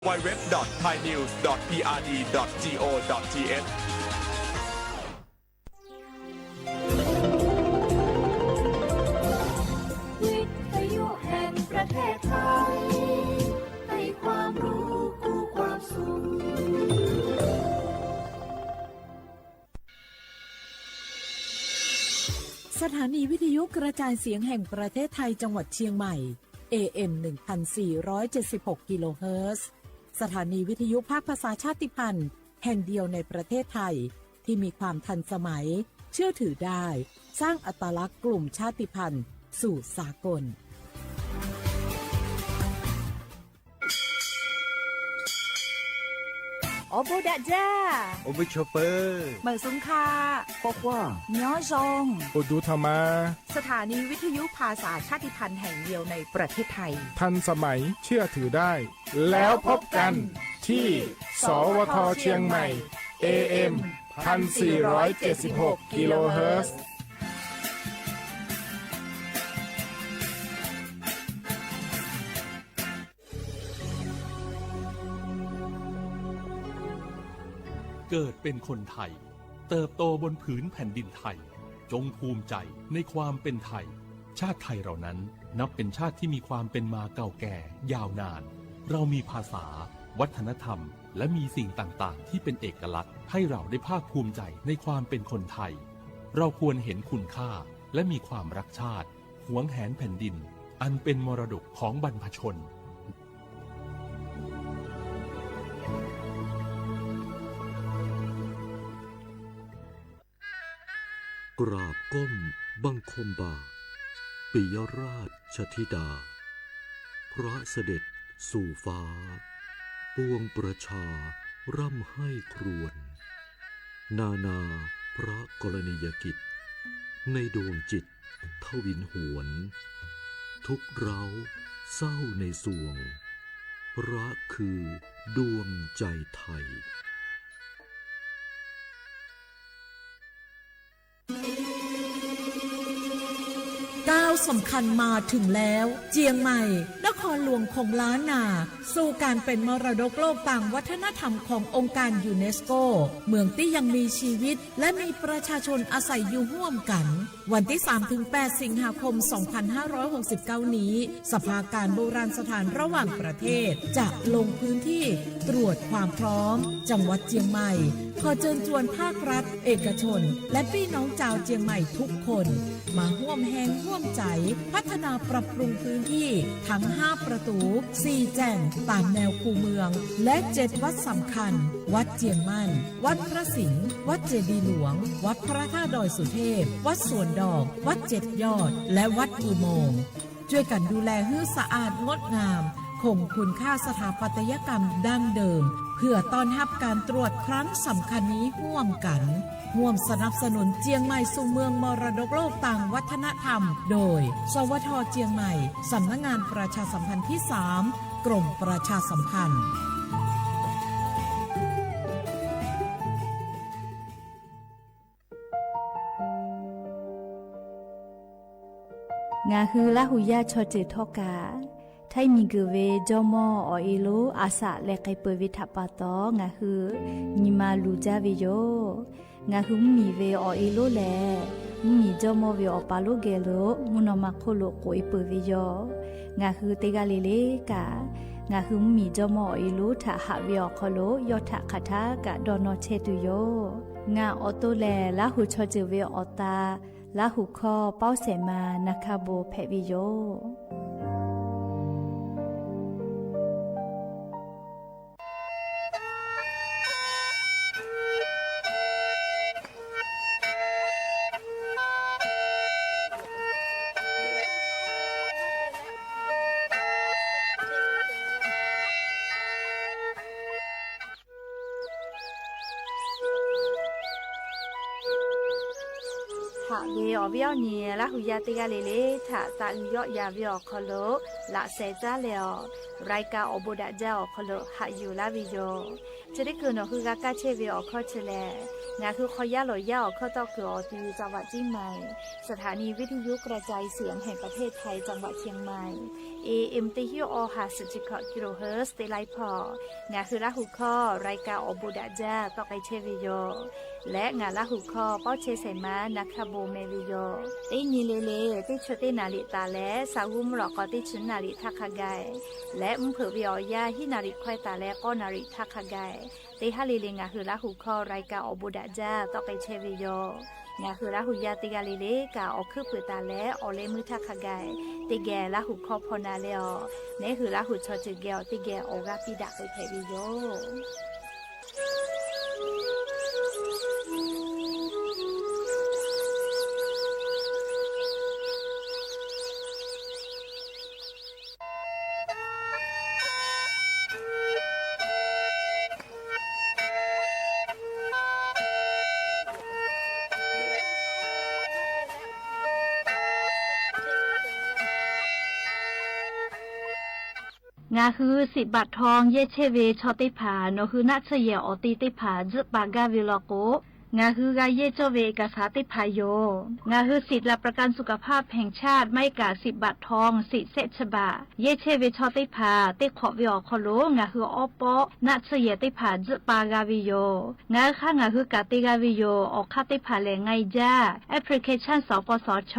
ดับเบิลยู ดับเบิลยู ดับเบิลยู ดอท ไทยนิวส์ ดอท พีอาร์ดี ดอท จี โอ ดอท ที เอช วิทยุแห่งประเทศไทย ให้ความรู้คู่ความสุข สถานีวิทยุกระจายเสียงแห่งประเทศไทยจังหวัดเชียงใหม่ เอ เอ็ม หนึ่งพันสี่ร้อยเจ็ดสิบหก กิโลเฮิรตซ์ สถานีวิทยุภาคภาษาชาติพันธุ์แห่งเดียวในประเทศไทย ที่มีความทันสมัย เชื่อถือได้ สร้างอัตลักษณ์กลุ่มชาติพันธุ์สู่สากล Awˬ bon daꞈ jaˇ. Awˬ bon chawˬ peuˬ. Meunˍ suhˍ hk'aˆ, k'awꞈ k'oˆ, nyi awˬ zon, awˬ duˬ htaꞈ ma. สถานีวิทยุภาษาชาติพันธุ์แห่งเดียวในประเทศไทย ทันสมัย เชื่อถือได้ แล้วพบกันที่ สวท เชียงใหม่ เอ เอ็ม พันสี่ร้อยเจ็ดสิบหก กิโลเฮิรตซ์ เกิดเป็นคนไทย เติบโตบนผืนแผ่นดินไทย จงภูมิใจในความเป็นไทย ชาติไทยเรานั้นนับเป็นชาติที่มีความเป็นมาเก่าแก่ยาวนาน เรามีภาษา วัฒนธรรม และมีสิ่งต่างๆ ที่เป็นเอกลักษณ์ ให้เราได้ภาคภูมิใจในความเป็นคนไทย เราควรเห็นคุณค่าและมีความรักชาติ หวงแหนแผ่นดิน อันเป็นมรดกของบรรพชน กราบก้มบังคมบาท ปิยราชธิดา พระเสด็จสู่ฟ้า ปวงประชาร่ำไห้ครวญ นานาพระกรณียกิจ ในดวงจิตทวินหวน ทุกข์ร้าวเศร้าในสวง พระคือดวงใจไทย ก้าวสำคัญมาถึงแล้ว เจียงใหม่ นครหลวงของล้านนา สู่การเป็นมรดกโลกตางวัฒนธรรมขององค์การยูเนสโก เมืองตี้ยังมีชีวิต และมีประชาชนอาศัยอยู่ร่วมกัน วันที่สามถึงแปด สิงหาคม สองพันห้าร้อยหกสิบเก้า นี้ สภาการโบราณสถานระหว่างประเทศ จะลงพื้นที่ตรวจความพร้อม จังหวัดเจียงใหม่ ขอเชิญชวนภาครัฐ เอกชน และปี้น้องจาวเจียงใหม่ทุกคน มาฮ่วมแฮงฮ่วมใจ๋ พัฒนาปรับปรุงพื้นที่ทั้งห้าประตู สี่แจ่ง ตามแนวคูเมือง และเจ็ดวัดสำคัญ วัดเจียงมั่น วัดพระสิงห์ วัดเจดีย์หลวง วัดพระธาตุดอยสุเทพ วัดสวนดอก วัดเจ็ดยอด และวัดอุโมงค์ ช่วยกันดูแลหื้อสะอาดงดงาม คงคุณค่าสถาปัตยกรรมดั้งเดิม เพื่อต้อนรับการตรวจครั้งสำคัญนี้ฮ่วมกัน ฮ่วมสนับสนุนเจียงใหม่สู่เมืองมรดกโลกตางวัฒนธรรม โดย สวท เจียงใหม่ สำนักงานประชาสัมพันธ์ที่สาม กรมประชาสัมพันธ์ Ngaˬ hui Laˇ huˍ yaˇ chaw ceuˬ htawˇ kaꞈ, htaiˇ miˬ guiˬ ve jawˇ mawˇ awˬ e lonˉ a shaꞈ leh k'ai peuˬ ve htaꞈ pa taw, ngaˬ hui nyi ma luˬ jaˇ ve yoˬ. Ngaˬ hui mvuhˇmiˬ ve awˬ e lonˉ lehˬ, mvuhˇmiˬ jawˇ mawˇ ve awˬ pa lonˉ geh lo mvuhˇ naw ma hk'oˆ lo k'oꞈ e peuˬ ve yoˬ. Ngaˬ hui teˇ g'aˇ le le kaꞈ, ngaˬ hui mvuhˇmiˬ jawˇ mawˇ awˬ e lonˉ htaꞈ haꞈ ve awˬ hk'aw lo yawˇ htaꞈ hk'aˬ htaˇ kaꞈ dawˇ nawˇ chehˇ tuˬ yoˬ. Ngaˬ awˬ to lehˬ, Laˇ huˍ chaw ceuˬ ve awˬ ta Laˇ huˍ hkawˇ pawˇ shehˍ ma na hkaˇ bon hpehꞈ ve yoˬ. Haꞈ ve awˬ viˉ awˬ nyi Laˇ huˍ yaˇ teˇ g'aˇ le le htaꞈ taꞈ uiˍ yawˆ yan ve awˬ hk'aw lo, laꞈ shehˍ caˉ leh awˬ, รายการ awˬ bon daꞈ jaˇ awˬ hk'aw lo haꞈ yuˬ laˇ ve yoˬ. Chi teˇ hkui nawˬ hui g'a kaˇ chehˇ ve awˬ hkawˇ chi lehˬ, ngaˬ hui hk'aw yaˇ lawˬ yaˇ awˬ hkawˇ tawˆ kuiˬ awˬ ti จังหวัดเชียงใหม่ สถานีวิทยุกระจายเสียงแห่งประเทศไทย จังหวัดเชียงใหม่ เอเอ็ม teˇ hinˉ awˬ ha suhˍ chi hkawꞈ kilohertz teˇ laiˉ hpawˇ, ngaˬ hui Laˇ huˍ hkawˇ รายการ awˬ bon daꞈ jaˇ tawˆ k'ai chehˇ ve yoˬ. Leh ngaˬ Laˇ huˍ hkawˇ pawˇ chehˇ shehˍ ma na hkaˇ bon meh ve yoˬ. Teˇ nyi le le teˇ chi teˇ naˍ riˍ taˍ leh sa g'uˇ mvuhˇ lawꞈ k'aw teˇ chi naˍ riˍ htaˇ hk'a gaˬ, leh mvuhˇ hpeuꞈ ve awˬ yanˇ hiˉ naˍ riˍ hkawehˇ taˍ leh k'awˇ naˍ riˍ htaˇ hk'a gaˬ, teˇ haˉ le le ngaˬ hui Laˇ huˍ hkawˇ รายการ awˬ bon daꞈ jaˇ tawˆ k'ai chehˇ ve yoˬ. Ngaˬ hui Laˇ huˍ yaˇ teˇ g'aˇ le le kaꞈ awˬ hkuiˉ puiˍ taˍ leh awˬ leh meuˇ htaˇ hk'a gaˬ, teˇ geh Laˇ huˍ hkawˇ hpaw na leh awˬ, ngaˬ hui Laˇ huˍ chaw ceuˬ geh awˬ teˇ geh awˬ g'aˇ piˇ daꞈ k'ai hpehꞈ ve yoˬ. Ngaˬ hui siꞈ baꞈ htaw yehˇ chehˇ ve chaw teˇ hpaˍ nawˬ hui naˆ tsuhˇ yehˬ awˬ ti teˇ hpaˍ tzuhˆ pa gaˇ ve law k'o, ngaˬ hui g'a yehˇ cawˇ ve เอกสาร teˇ hpaˍ yoˬ. Ngaˬ hui สิทธิ์หลักประกันสุขภาพแห่งชาติ maˇ heˆ kaꞈ siꞈ baꞈ htaw siꞈ sehˆ chi baꞈ yehˇ chehˇ ve chaw teˇ hpaˍ teˇ hk'awꞈ ve awˬ hk'aw lo ngaˬ hui awˉ pawˆ naˆ tsuhˇ yehˬ teˇ hpaˍ tzuhˆ pa g'a ve yoˬ. Ngaˬ hui hk'aˇ ngaˬ hui kaꞈ te g'a ve yoˬ. Awˬ hk'aˇ teˇ hpaˍ lehˬ, งานยาก application สปสช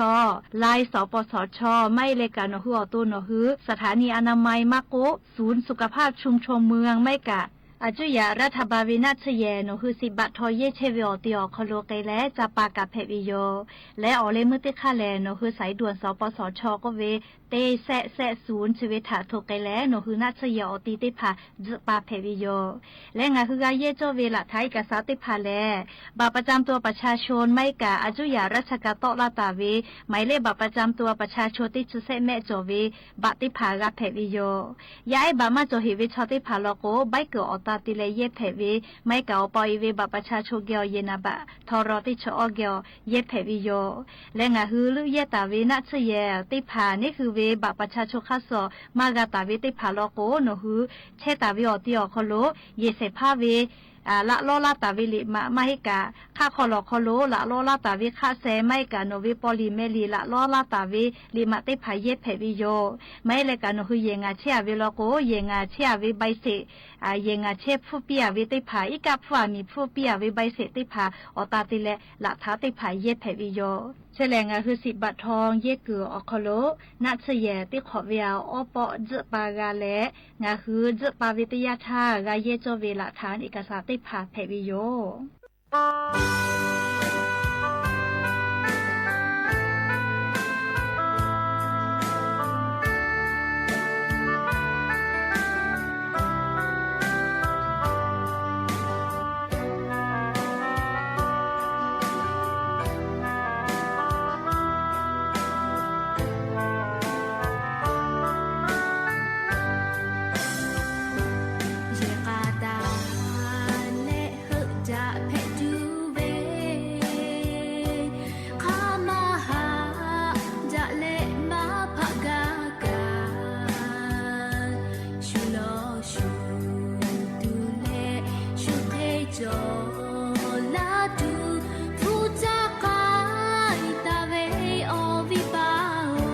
Line สปสช maˇ heˆ leh kaꞈ nawˬ hui awˬ to nawˬ hui สถานีอนามัย maˇ k'oˆ ศูนย์สุขภาพชุมชนเมือง maˇ heˆ kaꞈ อายุทยารัฐบาล ve naˆ tsuhˇ yehˬ nawˬ hui siꞈ baꞈ htaw yehˇ chehˇ ve awˬ ti awˬ hk'aw lo k'ai leh ca pa kaꞈ hpehꞈ ve yoˬ. Leh awˬ leh meuˇ teˇ hk'aˇ lehˬ nawˬ hui สายด่วน สปสช k'oˆ ve teˇ sehˆ sehˆ ศูนย์ chi ve htaꞈ hto k'ai leh nawˬ hui naˆ tsuhˇ yehˬ awˬ ti teˇ hpaˍ tzuhˆ pa hpehꞈ ve yoˬ. Leh ngaˬ hui g'a yehˇ cawˇ ve laꞈ htaꞈ เอกสาร teˇ hpaˍ lehˬ, บัตรประจำตัวประชาชน maˇ heˆ kaꞈ อายุทยาราชการ tawˆ laˇ taˍ ve หมายเลขบัตรประจำตัวประชาชน teˇ chi sehˆ mehˆ cawˬ ve บัตร teˇ hpaˍ g'a hpehꞈ ve yoˬ. Yaˇ ehˉ บัตร maˇ cawˬ heꞈ ve chaw teˇ hpaˍ law k'o, ใบเกิด awˬ ta te leh yehˇ hpehꞈ ve, maˇ heˆ kaꞈ awˬ pa awˬ e ve บัตรประชาชน geh awˬ yehˬ naˍ baꞈ htaw raw teˇ chi awˇ geh awˬ yehˇ hpehꞈ ve yoˬ. Leh ngaˬ hui leuˆ yehˇ taˍ ve naˆ tsuhˇ yehˬ teˇ hpaˍ neˉ hui ve บัตรประชาชน hk'aˇ suh maˇ g'a taˍ ve teˇ hpaˍ law k'o, nawˬ hui chehˇ taˍ ve awˬ ti awˬ hk'aw lo yehˬ shehˍ hpaˇ ve laꞈ lawˇ laˇ taˍ ve liꞈ maꞈ maˇ heˆ kaꞈ, hk'aˆ hk'aw lawˬ hk'aw lo laꞈ lawˇ laˇ taˍ ve hk'aˆ sheh maˇ heˆ kaꞈ nawˬ ve paw liꞈ meh liꞈ laꞈ lawˇ laˇ taˍ ve liꞈ maꞈ teˇ hpaˍ yehˇ hpehꞈ ve yoˬ. Maˇ heˆ leh kaꞈ nawˬ hui yehˬ ngaˬ chehˇ a ve law k'o, yehˬ ngaˬ chehˇ a ve ใบเสร็จ, yehˬ ngaˬ chehˇ hpfuhˇ piˇ a ve teˇ hpaˍ, iˉ kaˆ hpfuhˇ a miˬ hpfuhˇ piˇ a ve ใบเสร็จ teˇ hpaˍ awˬ ta te leh laꞈ htaˇ teˇ hpaˍ yehˇ hpehꞈ ve yoˬ. Chi lehˬ ngaˬ hui siꞈ baꞈ htaw yehˇ kuiˬ awˬ hk'aw lo naˆ tsuhˇ yehˬ teˇ hk'awꞈ ve awˬ awˉ pawˆ tzuhˆ pa g'a leh, ngaˬ hui tzuhˆ pa ve teˇ yanˇ htaˇ g'a yehˇ cawˇ ve laꞈ htaꞈ เอกสาร teˇ hpaˍ hpehꞈ ve yoˬ. Yehˬ k'a taˍ leh heuˆ jaꞈ hpehꞈ tuˬ ve, hk'aˬ ma haꞈ jaꞈ leh maˇ hpaꞈ gaˇ kaꞈ, shu lawˬ shu tuˬ leh shu hk'e cawˬ laˇ tuˬ, hpu caˇ k'ai taˍ ve awˬ viˉ paˍ-oˬ,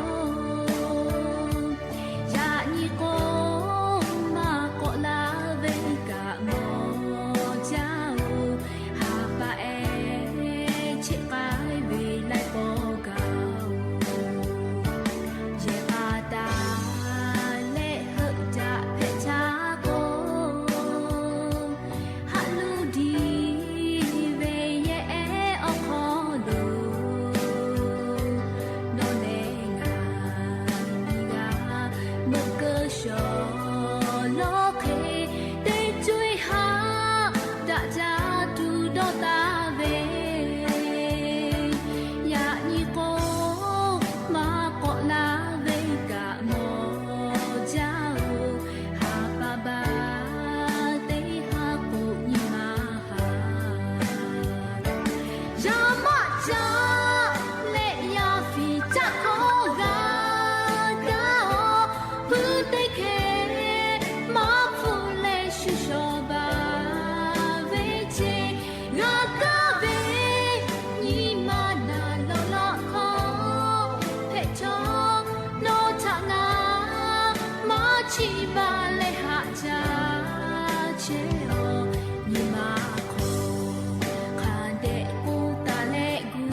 yaꞈ nyi k'o maˇ k'awꞈ laˇ ve kaꞈ mawˬ jaˇ-oˬ, ha pa ehˉ cheˆ k'ai ve laiˉ paw gaˬ-oˬ. Yehˬ k'a taˍ leh heuˆ jaꞈ hpehꞈ caˇ k'o, haꞈ luˇ diˬ chehˇ-oˬ, nyi ma hk'aw hk'a dehꞈ k'oˆ taˍ leh gu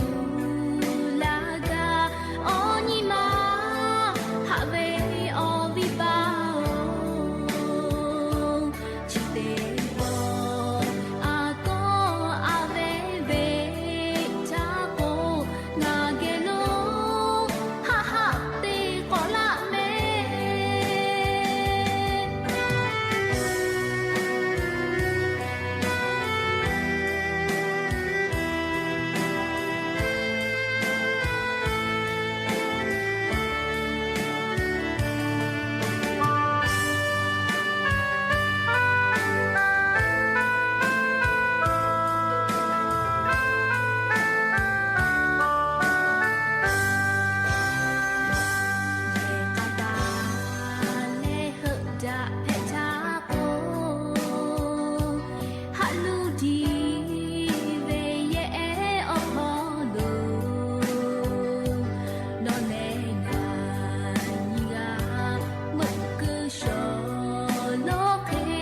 laˇ gaˇ. Awˬ nyi ma haꞈ ve awˬ viˉ paˍ-oˬ, chi teˇ pawˆ a kawˇ a ve ve htaˇ k'o, ngaˬ geh lo haˆ haˆ te k'awꞈ laˇ mehˍ. Yehˬ k'a taˍ leh heuˆ daꞈ hpehꞈ htaˇ k'o, haꞈ luˇ diˇ ve yehˬ ehˉ awˬ hk'aw lo, nawˬ leh ngaˬ nyi g'a meuꞈ keu shawˍ lawˬ hk'e,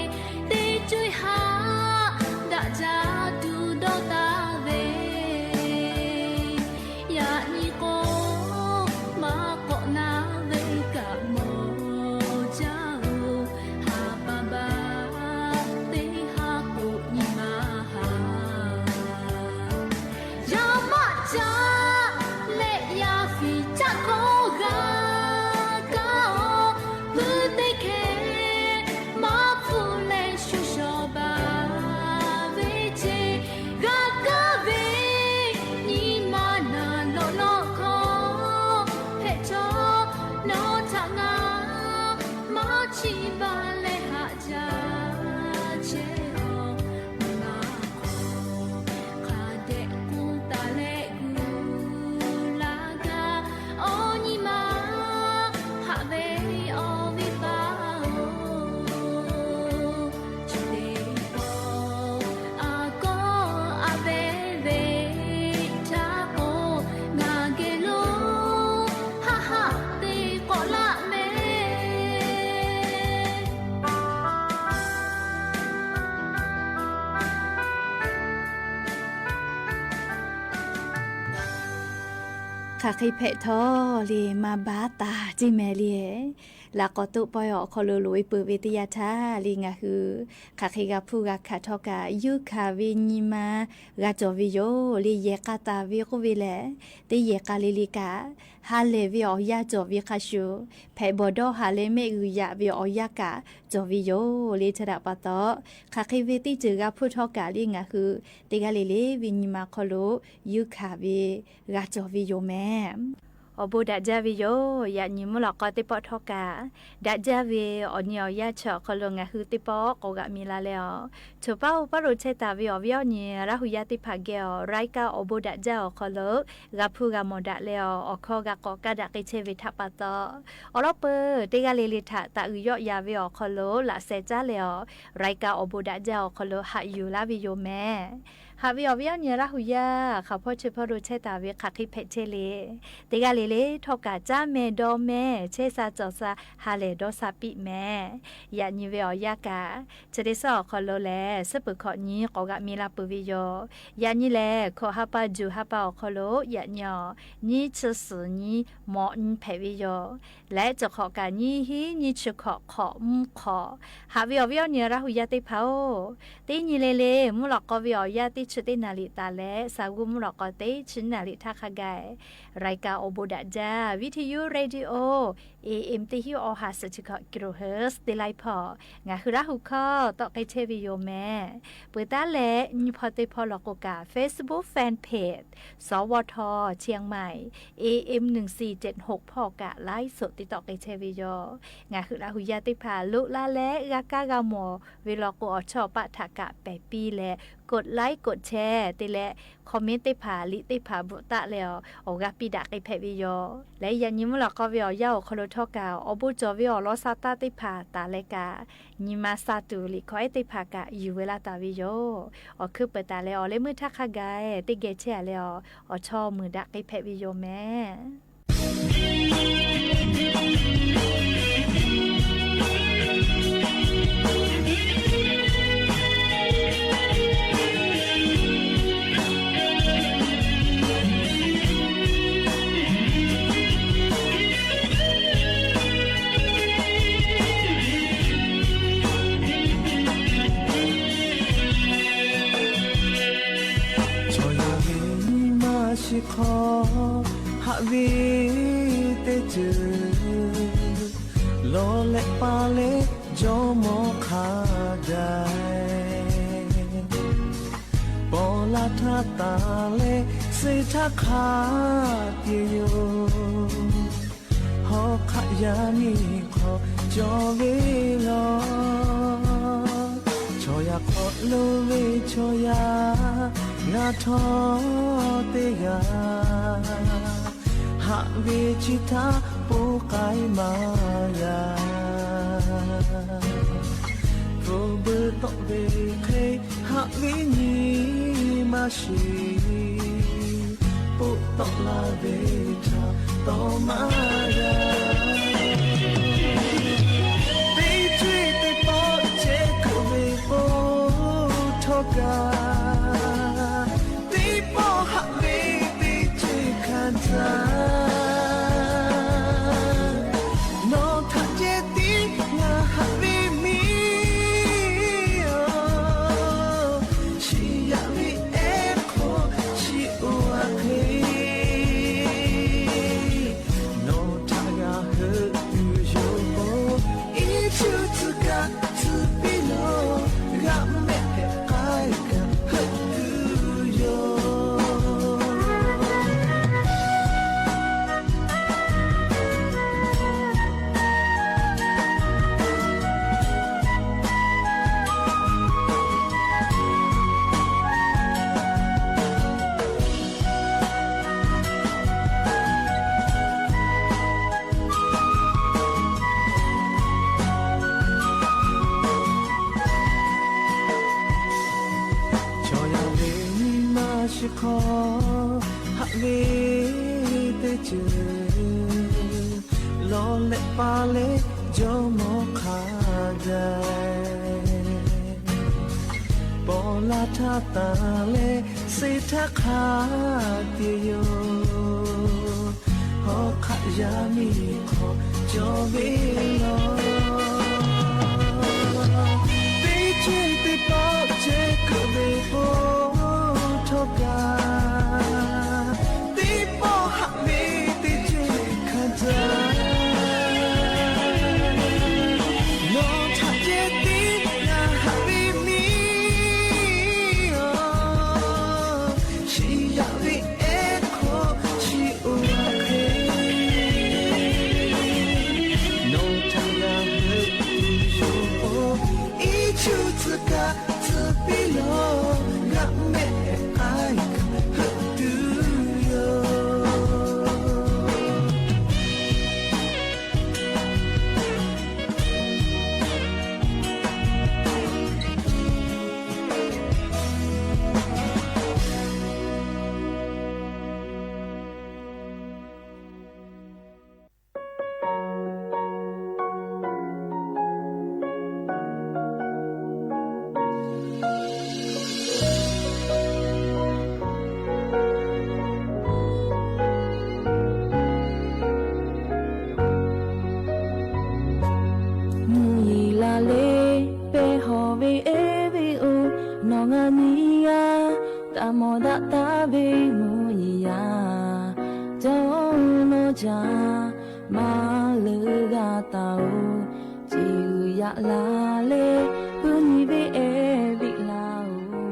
teˇ co-e haꞈ daꞈ jaˇ tuˬ dawˇ taˍ ve yaꞈ nyi k'o, maˇ k'awꞈ na ve kaꞈ mawˬ jaˇ-oˬ, ha pa ba teˇ haˉ k'o nyi ma haꞈ. Yaˇ maˆ caˇ leh yaˇ fiˍ caˆ kawˆ g'a kaˇ-oˬ, puiˉ teˇ hkeh maˇ hpfuhˇ leh shu shawˍ baˬ ve ce g'a kaˇ ve nyi ma naˬ lawꞈ lawꞈ hkawˇ hpehꞈ chaw nawˬ htaꞈ ngaˬ maˇ chiˇ baˬ leh haꞈ jaˇ chehˇ-oˬ, nyi ma hk'aw hk'a dehꞈ k'oˆ taˍ leh gu laˇ gaˇ. Awˬ nyi ma haꞈ ve awˬ viˉ paˍ-oˬ, chi teˇ pawˆ a kawˇ a ve ve htaˇ k'o, ngaˬ geh lo haˆ haˆ te k'awꞈ laˇ mehˍ. Hk'aˬ hk'e hpehꞈ htawˇ le, maˇ baˉ taˍ ceˇ mehˍ le. Laꞈ k'awꞈ toˆ pawehˇ awˬ hk'aw lo loꞈ-e peuˬ ve teˇ yanˇ htaˇ le, ngaˬ hui hk'aˬ hk'e g'a hpuˇ g'a hkanˍ htawˇ kaꞈ, yuˇ hkanˍ ve nyi ma g'a cawˬ ve yoˬ le. Yehˬ k'a taˍ ve k'oˆ ve lehˬ, teˇ yehˬ k'a le le kaꞈ ha lehˬ ve awˬ yanˇ cawˬ ve hk'a shuˍ, hpehꞈ bawˬ dawˇ haˍ leh mehˆ g'uiˬ yaꞈ ve awˬ yanˇ kaꞈ cawˬ ve yoˬ le. Chi htaꞈ pa taw, hk'aˬ hk'e ve teˇ ceuˬ g'a hpuˇ htawˇ kaꞈ le, ngaˬ hui teˇ g'aˇ le le ve nyi ma hk'aw lo yuˇ hkanˍ ve g'a cawˬ ve yoˬ mehˍ. Awˬ bon daꞈ jaˇ ve yoˬ. Yaꞈ nyi mvuhˇ lawꞈ k'aw teˇ pawˆ htawˇ kaꞈ, daꞈ jaˇ ve awˬ nyi awˬ yanˇ chi awˬ hk'aw lo ngaˬ hui teˇ pawˆ k'awꞈ g'aꞈ mi la leh, awˬ choˬ paˇ oˇ paˇ lo chehˇ taˍ ve awˬ viˉ awˬ nyi Laˇ hu yaˇ teˇ hpaˍ geh awˬ รายการ awˬ bon daꞈ jaˇ awˬ hk'aw lo g'a hpuˇ g'a mawˬ daꞈ leh, awˬ hkawˇ g'a k'awꞈ kaˇ daꞈ k'ai chehˇ ve htaꞈ pa taw, awˬ lawn peuˬ teˇ g'aˇ le le htaꞈ taꞈ uiˍ yawˆ yan ve awˬ hk'aw lo laꞈ sheh caˉ leh, awˬ รายการ awˬ bon daꞈ jaˇ awˬ hk'aw lo haꞈ yuˬ laˇ ve yoˬ mehˍ. Haꞈ ve awˬ viˉ awˬ nyi Laˇ hu yaˇ hk'aˬ hpawˇ chi hpawˇ lo chehˇ taˍ ve hk'aˬ hk'e hpehꞈ chehˇ le. Teˇ g'aˇ le le htawˇ kaꞈ caˉ meh dawˇ meh chehˇ sha cawˬ sha ha lehˬ dawˇ sha piˇ mehˍ. Yaꞈ nyi ve awˬ yanˇ kaꞈ, chi teˇ suhˉ awˬ hk'aw lo lehˬ, suhˉ peuˬ hkawꞈ nyi k'awꞈ g'aꞈ mi la peuˬ ve yoˬ. Yaꞈ nyi lehˬ, hkawꞈ ha pa juˬ ha pa awˬ hk'aw lo yaꞈ nyi awˬ nyiˇ chi suhˍ nyi mawꞈ nyi hpehꞈ ve yoˬ. Leh cawˬ hk'awꞈ kaꞈ nyiˇ hinˉ nyiˇ chi hkawꞈ hk'awꞈ mvuhˇ hk'awꞈ. Haꞈ ve awˬ viˉ awˬ nyi Laˇ hu yaˇ teˇ hpaˍ-oˬ, teˇ nyi le le mvuhˇ lawꞈ k'aw ve awˬ yanˇ teˇ chi teˇ naˍ riˍ taˍ leh, sa g'uˇ mvuhˇ lawꞈ k'aw teˇ chi naˍ riˍ htaˇ hk'a gaˬ รายการ awˬ bon daꞈ jaˇ วิทยุ radio A M teˇ hinˉ awˬ ha suhˍ chi hkawꞈ กิโลเฮิรตซ์ teˇ laiˉ hpawˇ ngaˬ hui Laˇ hu hkawˇ tawˆ k'ai chehˇ ve yoˬ mehˍ. Peuˬ taˉ leh nyi hpawˇ teˇ hpawˇ lawˬ k'o kaꞈ Facebook fanpage สวท เชียงใหม่ A M หนึ่งสี่เจ็ดหก hpawˇ kaꞈ ไลฟ์สด te tawˆ k'ai chehˇ ve yoˬ. Ngaˬ hui Laˇ hu yaˇ teˇ hpaˍ loꞈ la leh g'a kaˇ g'a mawˬ ve law k'o, awˬ chawˇ awˬ paˆ htaꞈ kaꞈ pehˬ piˇ leh, กดไลค์ กดแชร์ te leh comment teˇ hpaˍ liꞈ teˇ hpaˍ bvuhꞈ taˆ leh, awˬ g'aˇ piˇ daꞈ k'ai hpehꞈ ve yoˬ. Leh yaꞈ nyi mvuhˇ lawꞈ k'aw ve awˬ yanˇ awˬ hk'aw lo htawˇ kaꞈ, awˬ bon cawˬ ve awˬ lawn sha taˇ teˇ hpaˍ taˍ leh kaꞈ, nyi ma sha tuˬ liꞈ hkawˇ ehˉ teˇ hpaˍ kaꞈ yuˬ ve laˇ taˍ ve yoˬ. Awˬ hkui peuˬ taˍ leh awˬ leh meuˇ htaˇ hk'a gaˬ teˇ geh chehˇ a leh, awˬ chawˇ meuˍ daꞈ k'ai hpehꞈ ve yoˬ mehˍ. hk'aw haꞈ ve teˇ ceuˬ, lawˬ leh paˍ leh jawˇmawˇ hk'a gaˬ, paw laˇ htaˇ taˍ leh suh htaˇ hk'a tiꞈ yoˬ. Hawˉ hk'aˆ yaˇ miˇ hk'aw cawˬ ve law, chaw yaˇ hk'awꞈ lo ve chaw yaˇ ngaˬ htawˇ teˇ g'aˇ haꞈ ve chi htaˇ poˆ k'ai maˇ g'a. Pfuhˍ beuꞈ tawˆ ve hk'e haꞈ ve nyi maˇ shiˍ, poˆ tawˆ la ve htaꞈ tawˆ maˇ g'a. Teˇ ceuˬ teˇ pawˆ ceh kuˬ ve k'o htawˇ kaꞈ, teˇ pawˆ haꞈ ve teˇ ceuˬ hkanˍ caˇ. Nawˬ htaꞈ ceh tiˉ ngaˬ haꞈ ve miˇ-oˬ, chi yaꞈ ve ehˉ hk'aw chi oˇ a hk'e, nawˬ htaꞈ g'a heuˆ tuˬ yoˬ k'o, iˉ cuˇ tcuh kaꞈ tcuh piˇ law, g'a mehˆ hpehꞈ k'ai kaꞈ heuˆ tuˬ yoˬ. Chaw yaˇ ve nyi ma shiˍ hk'aw haꞈ ve teˇ ceuˬ, lawˬ leh paˍ leh jawˇmawˇ hk'a gaˬ, paw laˇ htaˇ taˍ leh suh htaˇ hk'a tiꞈ yoˬ. Hawˉ hk'aˆ yaˇ miˇ hk'aw cawˬ ve law, teˇ ceuˬ teˇ pawˆ ceh kuˬ ve k'o htawˇ kaꞈ, teˇ pawˆ haꞈ ve teˇ ceuˬ hkanˍ caˇ. Nawˬ htaꞈ ceh tiˉ ngaˬ haꞈ ve miˇ-oˬ, chi yaꞈ ve ehˉ hk'aw chi oˇ a hk'e, nawˬ htaꞈ g'a heuˆ tuˬ yoˬ k'o, iˉ cuˇ tcuh kaꞈ tcuh piˇ law, g'a mehˆ hpehꞈ k'ai kaꞈ heuˆ tuˬ yoˬ. Mvuhˇ yeˬ la leh pehˇ hawˬ ve ehˉ ve oˬ, nawˬ ngaˬ nyi g'aˇ taˇ mawˬ daꞈ taˍ ve mvuhˇ yeˬ yaˇ, cawˬ nawˬ caˇ maˇ leuˬ g'a taˍ-oˬ. Ceˬ uiˍ yaꞈ la leh puiˉ nyi ve ehˉ ve laˇ-oˬ,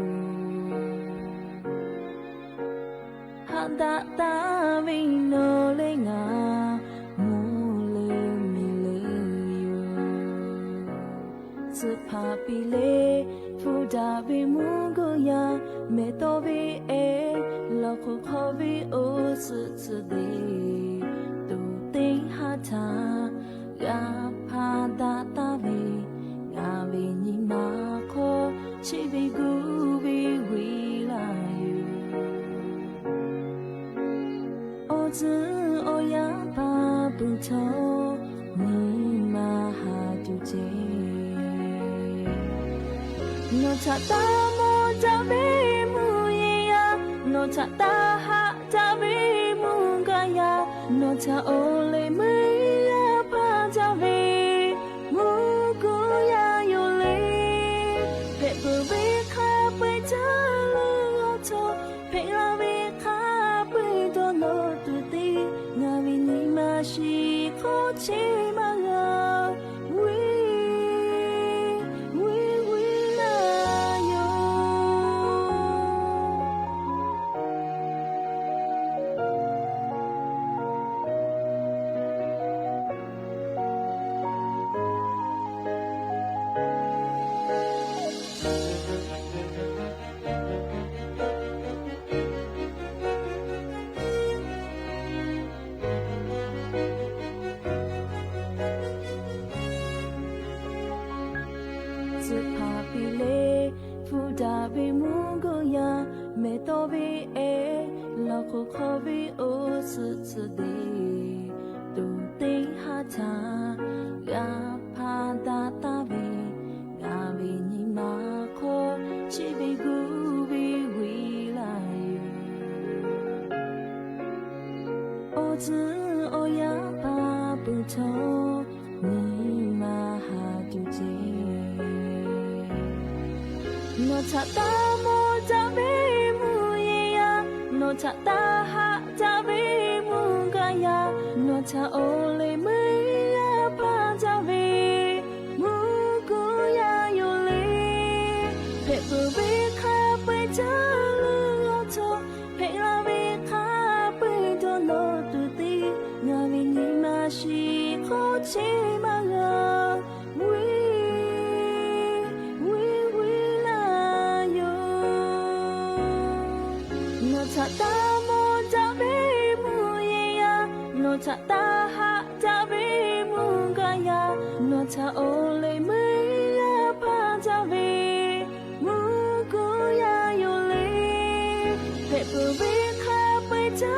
haꞈ daꞈ taˍ ve nawˬ leh ngaˬ mvuhˇ leuˬ miˬ leuˬ yoˬ. Tcuhˇ hpaˍ piˇ leh hpu daꞈ ve mvuhˇ guˇ yaˇ, mehˬ tawˇ ve ehˉ lawˬ hk'oꞈ hk'aw ve oˇ suhˆ tcuhˇ deˍ, tuˬ teˇ haˉ htaꞈ g'a hpaˇ daꞈ taˍ ve, ngaˬ ve nyi ma hk'aw chi ve gu ve ve laˇ yoˬ. Awˬ tcuhˇ awˬ yanˇ hpaˇ pui htawˇ, nyi ma haˍ tuˬ ceˇ. Nawˬ htaꞈ taˇ mawˬ daꞈ ve mvuhˇ yeˬ yaˇ, nawˬ htaꞈ taˇ haꞈ daꞈ ve mvuhˇ gaˇ yaˇ, nawˬ htaꞈ awˬ lehˬ meuˇ g'a hpaˇ daꞈ ve mvuhˇ guˇ yaˇ yoˬ le. Hpehꞈ peuˬ ve hk'a peu-eˬ caˇ leuˬ awˬ htawˇ, hpehꞈ la ve hk'a peu-eˬ Chi maˇ g'a, uiˍ, uiˍ, uiˍ laˇ yoˬ. Tcuh hpaˍ piˇ le, hpu daꞈ ve mvuhˇ g'uˇ yaˇ, mehˬ tawˇ ve ehˉ, laꞈ k'oˍ hk'aw ve awˬ suhˍ tcuh deˍ, tuˬ teˇ haˉ htaꞈ g'a hpaˇ daꞈ taˍ ve, ngaˬ ve nyi ma hk'aw chi ve gu ve uiˍ laˇ yoˬ. Awˬ tcuhˉ awˬ yanˇ hpaˇ peuˬ htawˇ, nyi ma haˍ tuˬ ceˇ. Nawˬ htaꞈ taˇ mawˇ daꞈ ve mvuhˇ yeˬ yaˇ, nawˬ htaꞈ taˇ haˆ daꞈ ve mvuhˇ gaˇ yaˇ, nawˬ htaꞈ awˬ lehˬ meuˇ g'a hpaˇ daꞈ ve mvuhˇ kuˬ yaˇ yoˬ le. Hpehꞈ peuˬ ve hk'a peu-eˬ caˇ leuˬ awˬ htaw, hpehꞈ la ve hk'a peu-eˬ dawˇ nawˬ tuˬ teˇ, ngaˬ ve nyi ma shiˍ hk'awˇ cheˇ maˇ g'a, uiˍ, uiˍ, uiˍ laˇ yoˬ. Nawˬ htaꞈ taˇ mawˇ daꞈ ve mvuhˇ yeˬ yaˇ, nawˬ htaꞈ taˇ haˆ daꞈ ve mvuhˇ gaˇ yaˇ, nawˬ htaꞈ awˬ lehˬ meuˇ g'a hpaˇ daꞈ ve mvuhˇ kuˬ yaˇ yoˬ le. Hpehꞈ peuˬ ve hk'a peu-eˬ caˇ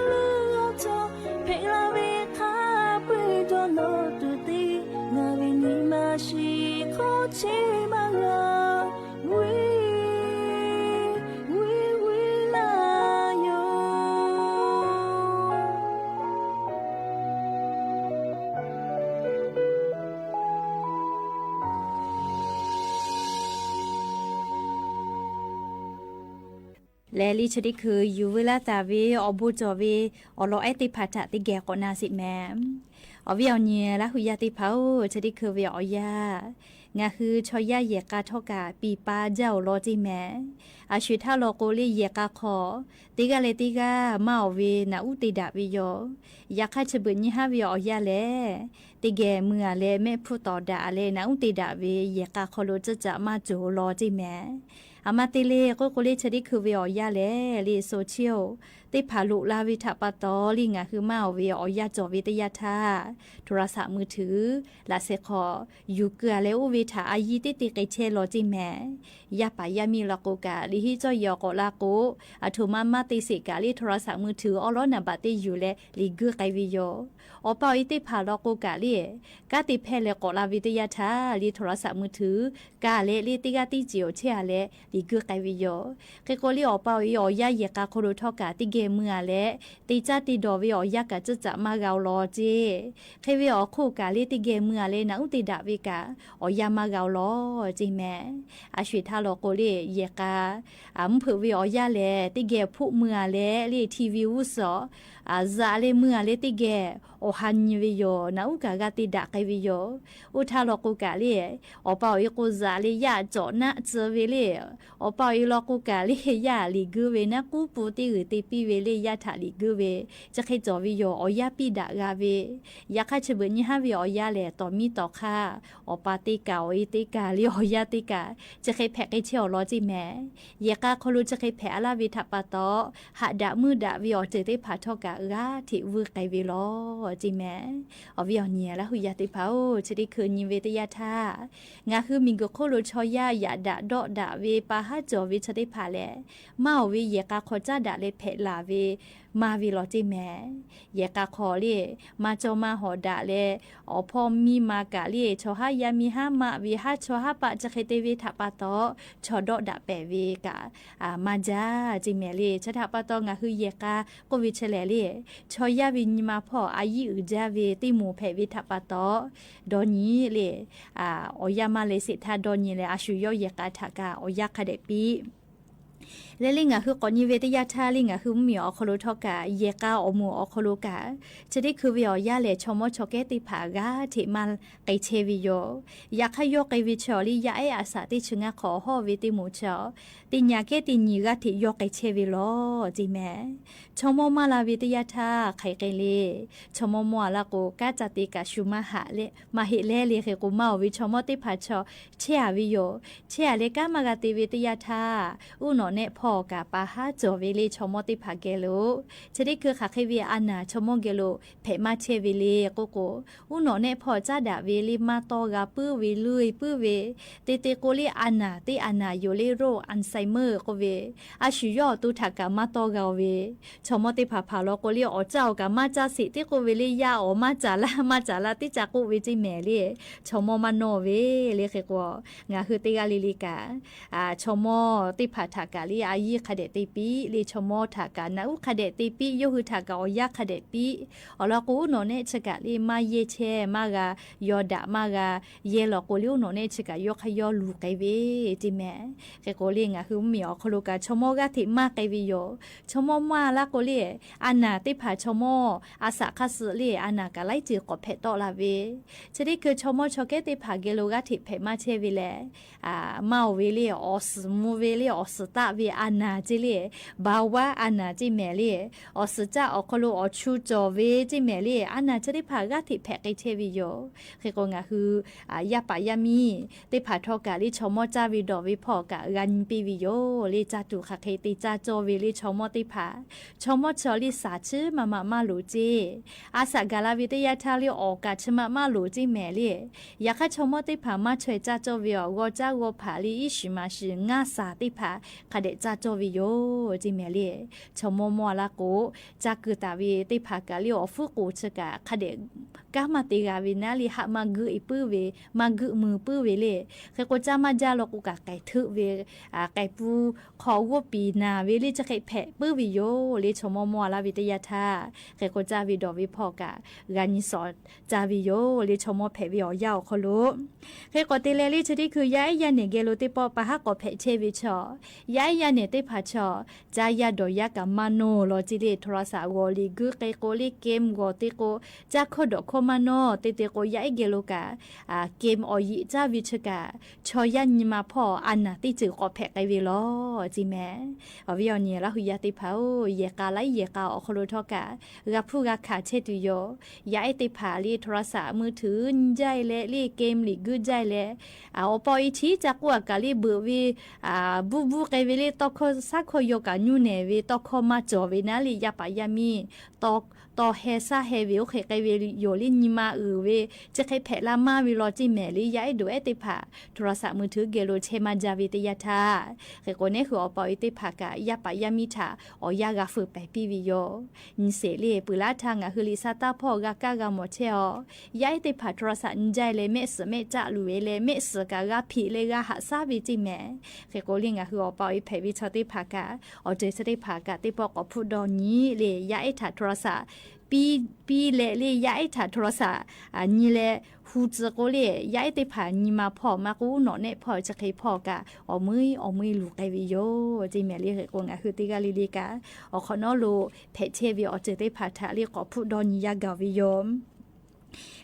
leuˬ awˬ htaw, hpehꞈ la ve hk'a peu-eˬ dawˇ nawˬ tuˬ teˇ, ngaˬ ve nyi ma shiˍ hk'awˇ cheˇ maˇ g'a, uiˍ, uiˍ, uiˍ laˇ yoˬ. Lehˬ, liˇ chi teˇ hkui yuˬ veu laˇ taˍ ve awˬ bon cawˬ ve awˬ lawn ehˉ teˇ hpaˍ htaꞈ teˇ geh k'awꞈ na sheˍ mehˍ. Awˬ viˉ awˬ nyi Laˇ hu yaˇ teˇ hpaˍ-oˬ, chi teˇ hkui ve awˬ yanˇ, ngaˬ hui chaw yaˇ yehˬ k'a htawˇ kaꞈ piˍ pa jaˇ-oˬ law ceˇ mehˍ. A sho-eˬ htaˇ law k'o, liˇ yehˬ k'a hk'aw teˇ g'aˇ leh teˇ g'aˇ maˇ awˬ ve naꞈ uˉ te daꞈ ve yoˬ. Yaꞈ hk'aˇ, chi beuꞈ nyi haˉ ve awˬ yanˇ lehˬ, teˇ geh mui-a leh mehˆ hpfuhˇ tawˍ daꞈ leh naꞈ uˉ te daꞈ ve yehˬ k'a hk'aw lo ceuˇ caꞈ maˇ cawˬ law ceˇ mehˍ. A ma te le k'oˆ k'o, liˇ chi teˇ hkui ve awˬ yanˇ lehˬ, liˇ โซเชียล teˇ hpaˍ loꞈ la ve htaꞈ pa taw, liˇ ngaˬ hui maˇ awˬ ve awˬ yanˇ cawˬ ve teˇ yanˇ htaˇ, โทรศัพท์มือถือ laꞈ sheh hk'aw yuˬ keu-a leh oˇ ve htaꞈ a yiˇ teˇ te k'ai chehˇ law ceˇ mehˍ. Yaˇ paˍ yaˇ miˇ law k'o kaꞈ, liꞈ henˇ cawˇ yehˬ awˬ k'awꞈ la k'o, a htoꞈ ma maˇ te sheˍ kaꞈ, liˇ โทรศัพท์มือถือ awˉ lawˉ naˍ baꞈ teˇ yuˬ leh liꞈ guiˇ k'ai ve yoˬ. Awˬ pa awˬ e teˇ hpaˍ law k'o kaꞈ, liˇ kanˉ te hpehˇ leh k'awꞈ la ve teˇ yanˇ htaˇ, liˇ โทรศัพท์มือถือ ka leh liˇ teˇ g'aˇ teˇ ceuˬ awˬ chehˇ-a leh liꞈ guiˇ k'ai ve yoˬ. Hk'e k'o, liˇ awˬ pa awˬ e awˬ yanˇ yehˬ k'a hk'aw lo htawˇ kaꞈ, teˇ geh mui-a leh te caˇ te dawˬ ve awˬ yanˇ kaꞈ ceuˇ caꞈ maˇ g'a-oˬ law ceˇ. Hk'e ve awˬ hk'oˆ kaꞈ, liˇ teˇ geh mui-a leh naꞈ uˉ te daꞈ ve kaꞈ, awˬ yanˇ maˇ g'a-oˬ law ceˇ mehˍ. A sho-eˬ htaˇ law k'o, liˇ yehˬ k'a mvuhˇ hpeuꞈ ve awˬ yanˇ lehˬ, teˇ geh hpoˆ mui-a leh liˇ TV g'uˇ suhˍ zaꞈ leh mui-a leh teˇ geh awˬ ha nyi ve yoˬ. Naꞈ uˉ kaꞈ g'a te daꞈ k'ai ve yoˬ. Oˇ htaˇ law k'o kaꞈ, liˇ awˬ pa awˬ e k'o zaꞈ leh yaˇ cawꞈ naˆ tcuh ve liˇ, awˬ pa awˬ e law k'o kaꞈ, liˇ yaˇ liꞈ guiˇ ve naˆ k'uˉ pu teˇ g'uiˬ te piˇ ve liˇ yaˇ htaꞈ liꞈ guiˇ ve, chi hk'e cawˬ ve yoˬ. Awˬ yanˇ piˇ daꞈ g'a ve, yaꞈ hk'aˇ chi beuꞈ nyi haˉ ve awˬ yanˇ lehˬ, tawˍ miˇ tawˍ hk'aˇ, awˬ pa teˇ kaꞈ awˬ e teˇ kaꞈ liˇ awˬ yanˇ teˇ kaꞈ chi hk'e hpehꞈ k'ai chehˇ-oˬ law ceˇ mehˍ. Yehˬ k'a hk'aw lo chi hk'e hpehꞈ-a laˇ ve htaꞈ pa taw, haꞈ daꞈ meuˇ daꞈ ve awˬ ceuˬ teˇ hpaˍ htawˇ kaꞈ g'aˇ hteꞈ vuiˇ k'ai ve law ceˇ mehˍ. Awˬ viˉ awˬ nyi Laˇ hu yaˇ teˇ hpaˍ-oˬ, chi teˇ hkui nyi ve teˇ yanˇ htaˇ, ngaˬ hui miˬguiˬ hk'oˆ lo chaw yaˇ yaꞈ daꞈ dawˆ daꞈ ve pa haˉ cawˬ ve chi teˇ hpaˍ lehˬ, maˇ awˬ ve yehˬ k'a hk'aw caˉ daꞈ leh hpehꞈ laˬ ve maˇ ve law ceˇ mehˍ. Yehˬ k'a hk'aw liˇ maˇ cawˇ maˇ hawˍ daꞈ leh, awˬ hpawˇ miˇ ma kaꞈ liˇ chaw haˉ yaˇ miˇ haˉ maˆ ve haˉ chaw haˉ paˆ chi hk'e te ve htaꞈ pa taw, chaw dawˆ daꞈ pehˍ ve kaꞈ maˇ jaˇ ceˇ mehˍ le. Chi htaꞈ pa taw, ngaˬ hui yehˬ k'a k'oˆ ve chi lehˬ liˇ, chaw yaˇ ve nyi ma hpawˇ a yiˇ uiˍ jaˇ ve teˇ moˍ hpehꞈ ve htaꞈ pa taw, dawˇ nyi le, awˬ yanˇ maˇ leh sheˍ htaˇ dawˇ nyi leh, a shu yawˇ yehˬ k'a htaꞈ kaꞈ awˬ yanˇ hk'a dehꞈ piˇ Leh le ngaˬ hui k'awꞈ nyi ve teˇ yanˇ htaˇ le ngaˬ hui mvuhˇmiˬ awˬ hk'aw lo htawˇ kaꞈ yehˬ k'a awˬ moˍ awˬ hk'aw lo kaꞈ chi teˇ hkui ve awˬ yanˇ lehˬ chaw mawˇ chaw kehˉ teˇ hpaˍ g'aˇ hteꞈ maˇ k'ai chehˇ ve yoˬ. Yaꞈ hk'aˇ yawˇ k'ai ve chi awˬ liˇ yaˇ ehˉ a shaꞈ teˇ chi ngaˇ hk'awꞈ hawˉ ve teˇ moˍ chi awˬ teˇ nyi kehˉ teˇ nyi g'aˇ hteꞈ yawˇ k'ai chehˇ ve lawˬ ceˇ mehˍ. Chaw mawˇ maˇ la ve teˇ yanˇ htaˇ hk'aiˬ k'ai le, chaw mawˇ mawˇ a laˇ k'o kanˉ ca te kaꞈ shu maˇ haꞈ leh maˇ heˆ leh le hk'e k'o maˇ oˬ ve chaw mawˇ teˇ hpaˍ chi chehˇ a ve yoˬ. Chehˇ a leh kanˉ maˇ g'a te ve teˇ yanˇ htaˇ uˉ nawꞈ nehˆ hpawˇ kaꞈ pa haˉ cawˬ ve le chaw mawˇ teˇ hpaˍ geh lo chi teˇ hkui hk'aˬ hk'e ve a naˍ chaw mawˇ geh lo hpehꞈ maˇ chehˇ ve le k'oˆ k'o, uˉ nawꞈ nehˆ hpawˇ caˉ daꞈ ve le maˇ tawˇ g'a puiˉ ve, luˇ e puiˉ ve, te te k'o le a naˍ teˇ a naˍ yoˬ le โรค Alzheimer k'oˆ ve, a shu yawˇ awˬ to htaꞈ kaꞈ maˇ tawˇ g'a oˬ ve, chaw mawˇ teˇ hpaˍ hpaˍ law k'o le awˬ caˇ awˬ kaꞈ maˇ caˇ sheˍ tiˉ k'oˆ ve le yaˇ awˬ maˇ caˍ laˇ maˇ caˍ laˇ teˇ caˇ k'oˆ ve ceˇ mehˍ le, chaw mawˇ maˇ nawˇ ve le hk'e k'o, ngaˬ hui teˇ g'aˇ le le kaꞈ chaw mawˇ teˇ hpaˍ htaꞈ kaꞈ le a yiˇ hk'a dehꞈ te piˇ le chaw mawˇ htaꞈ kaꞈ naꞈ uˉ hk'a dehꞈ te piˇ, yawˇ hui htaꞈ kaꞈ awˬ yanˇ hk'a dehꞈ piˇ. Awˬ lawn k'o uˉ nawꞈ nehˆ chi kaꞈ le maˇ yehˇ chehˇ maˇ g'a, yaw daꞈ maˇ g'a, yehˇ law k'o le uˉ nawꞈ nehˆ chi kaꞈ yawˇ hk'aˇ yawˇ luˬ k'ai ve ceˇ mehˍ. Hk'e k'o le ngaˬ hui mvuhˇmiˬ awˬ hk'aw lo kaꞈ chaw mawˇ g'aˇ hteꞈ maˇ k'ai ve yoˬ. Chaw mawˇ maˇ laˇ k'o le a naˍ teˇ hpaˍ chaw mawˇ a shaꞈ hk'aˇ suh le a naˍ kaꞈ laiˉ ceuˬ k'awꞈ hpehꞈ tawˆ la ve, chi teˇ hkui chaw mawˇ chaw kehˉ teˇ hpaˍ geh lo g'aˇ hteꞈ hpehꞈ maˇ chehˇ ve lehˬ, maˇ oˬ ve le awˬ suhˍ mvuh ve le awˬ suhˍ taˆ ve a naˍ ceˇ le, baˬ waˉ a naˍ ceˇ mehˍ le, awˬ suhˍ caˆ awˬ hk'aw lo awˬ chu cawˬ ve ceˇ mehˍ le a naˍ chi teˇ hpaˍ g'aˇ hteꞈ hpehꞈ k'ai chehˇ ve yoˬ. Hk'e k'o ngaˬ hui yaˇ paˍ yaˇ miˇ teˇ hpaˍ htawˇ kaꞈ le chaw mawˇ caˇ ve dawˬ ve hpawˇ kaꞈ g'a nyi piˇ ve yoˬ le. Caˇ tuˬ hk'aˬ hk'e te caˇ cawˇ ve le chaw mawˇ teˇ hpaˍ, chaw mawˇ chi awˬ liˇ shaˍ chiˉ maˇ maˇ maˇ loˍ ceˇ. A shaꞈ gaˬ la ve teˇ yanˇ htaˇ le awˬ kaꞈ chi maˇ maˇ loˍ ceˇ mehˍ le. Yaꞈ hk'aˇ chaw mawˇ teˇ hpaˍ maˇ chaweh caˇ cawˇ ve awˬ g'awˇ caˉ g'awˇ hpaˍ le iˉ shiˍ maˍ shiˍ ngaˇ shaˍ teˇ hpaˍ hk'a dehꞈ caˇ cawˇ ve yoˬ ceˇ mehˍ le. Chaw mawˇ mawˇ a laˇ k'o, caˇ keu taˍ ve teˇ hpaˍ kaꞈ le awˬ fuˉ k'oˍ chi kaꞈ hk'a dehꞈ kanˉ maˇ te g'a ve naˉ le haˆ maˇ geuˆ e puiˉ ve, maˇ geuˆ mui puiˉ ve le. Hk'e k'o caˇ maˇ jaˇ law k'o kaꞈ k'ai hteuˆ ve, k'ai pun hk'aw g'oˇ piˍ naˍ ve le chi hk'e hpehꞈ puiˉ ve yoˬ le. Chaw mawˇ mawˇ a laˇ ve teˇ yanˇ htaˇ hk'e k'o caˇ ve dawˬ ve hpawˇ kaꞈ g'a nyi shawˍ caˇ ve yoˬ le. Chaw mawˇ hpehꞈ ve awˬ yanˇ awˬ hk'aw lo hk'e k'o te leh le chi teˇ hkui yaˇ ehˉ yaˇ nehˬ geh lo teˇ pawˆ pa haˉ k'awꞈ hpehꞈ chehˇ ve chaw, yaˇ ehˉ yaˇ nehˬ teˇ hpaˍ chaw, caˇ yaˇ dawˬ yaˇ kaꞈ maˇ nawˇ law ceˇ le. โทรศัพท์ g'awˬ liꞈ guiˇ k'e k'o le game g'awˬ te k'o, caˇ hkawˇ dawꞈ hkawˇ maˇ nawˇ te te k'o yaˇ ehˉ geh lo kaꞈ game awˬ yiꞈ caˇ ve chi kaꞈ chaw yaˇ nyi ma hpawˇ a naˍ teˇ ceuˬ k'awꞈ hpehꞈ k'ai ve lawˬ ceˇ mehˍ. Awˬ viˉ awˬ nyi laˇ hui yaˇ teˇ hpaˍ-oˬ, yehˬ k'a laiˉ yehˬ k'a awˬ hk'aw lo htawˇ kaꞈ g'a hpuˇ g'a hkanˍ chehˇ tuˬ yoˬ. Yaˇ ehˉ teˇ hpaˍ le โทรศัพท์ มือถือ nyi jaˇ e leh le game liꞈ guiˇ jaˇ e leh, awˬ pa awˬ e chi caˇ k'oˆ a kaꞈ le beuꞈ ve, buˇ buˇ k'ai ve le tawˇ hkawˇ shaˉ hkawˇ yaw kaꞈ nyuˇ nehˬ ve tawˇ hkawˇ maˇ cawˬ ve naˉ le yaˇ paˍ yaˇ miˇ tawˇ hkawˇ heh shaˉ heh ve oˇ hk'e k'ai ve yoˬ le. Nyi ma uiˍ ve chi hk'e hpehꞈ la maˇ ve law ceˇ mehˍ le. Yaˇ ehˉ dawˬ ehˉ teˇ hpaˍ โทรศัพท์ มือถือ geh lo chehˇ maˇ jaˇ ve teˇ yanˇ htaˇ, hk'e k'o neˉ hui awˬ pa awˬ e teˇ hpaˍ kaꞈ yaˇ paˍ yaˇ miˇ htaꞈ awˬ yanˇ g'a feuˍ pehˍ piˇ ve yoˬ. Nyi sheˍ le peuˬ laˇ htaˇ ngaˬ hui liꞈ sha taˇ hpawˇ g'a kaˇ g'a mawˬ chehˇ-aw. Yaˇ ehˉ teˇ hpaˍ โทรศัพท์ nyi jaˇ e leh mehˆ suhˍ mehˆ caˆ luˬ e leh mehˆ suhˍ kaꞈ g'a hpeꞈ leh g'a haꞈ shaˉ ve ceˇ mehˍ. Hk'e k'o le ngaˬ hui awˬ pa awˬ e hpehꞈ ve chaw teˇ hpaˍ kaꞈ awˬ ceuˬ chi teˇ hpaˍ kaꞈ teˇ pawˆ k'awꞈ hpuˇ dawˇ nyi le. Yaˇ ehˉ htaꞈ โทรศัพท์ piˇ leh le yaˇ ehˉ htaꞈ โทรศัพท์ nyi leh hu tcuh k'o le yaˇ ehˉ teˇ hpaˍ nyi ma hpawˇ maˇ k'oˆ nawˬ nehˆ hpawˇ chi hk'e hpawˇ kaꞈ awˬ meuˇ awˬ meuˇ luˬ k'ai ve yoˬ ceˇ mehˍ le. Hk'e k'o ngaˬ hui teˇ g'aˇ le le kaꞈ awˬ hk'awꞈ nawˉ lo hpehꞈ chehˇ ve awˬ ceuˬ teˇ hpaˍ htaꞈ le k'awꞈ hpuˇ dawˇ nyi yaˇ gaˬ ve yoˬ.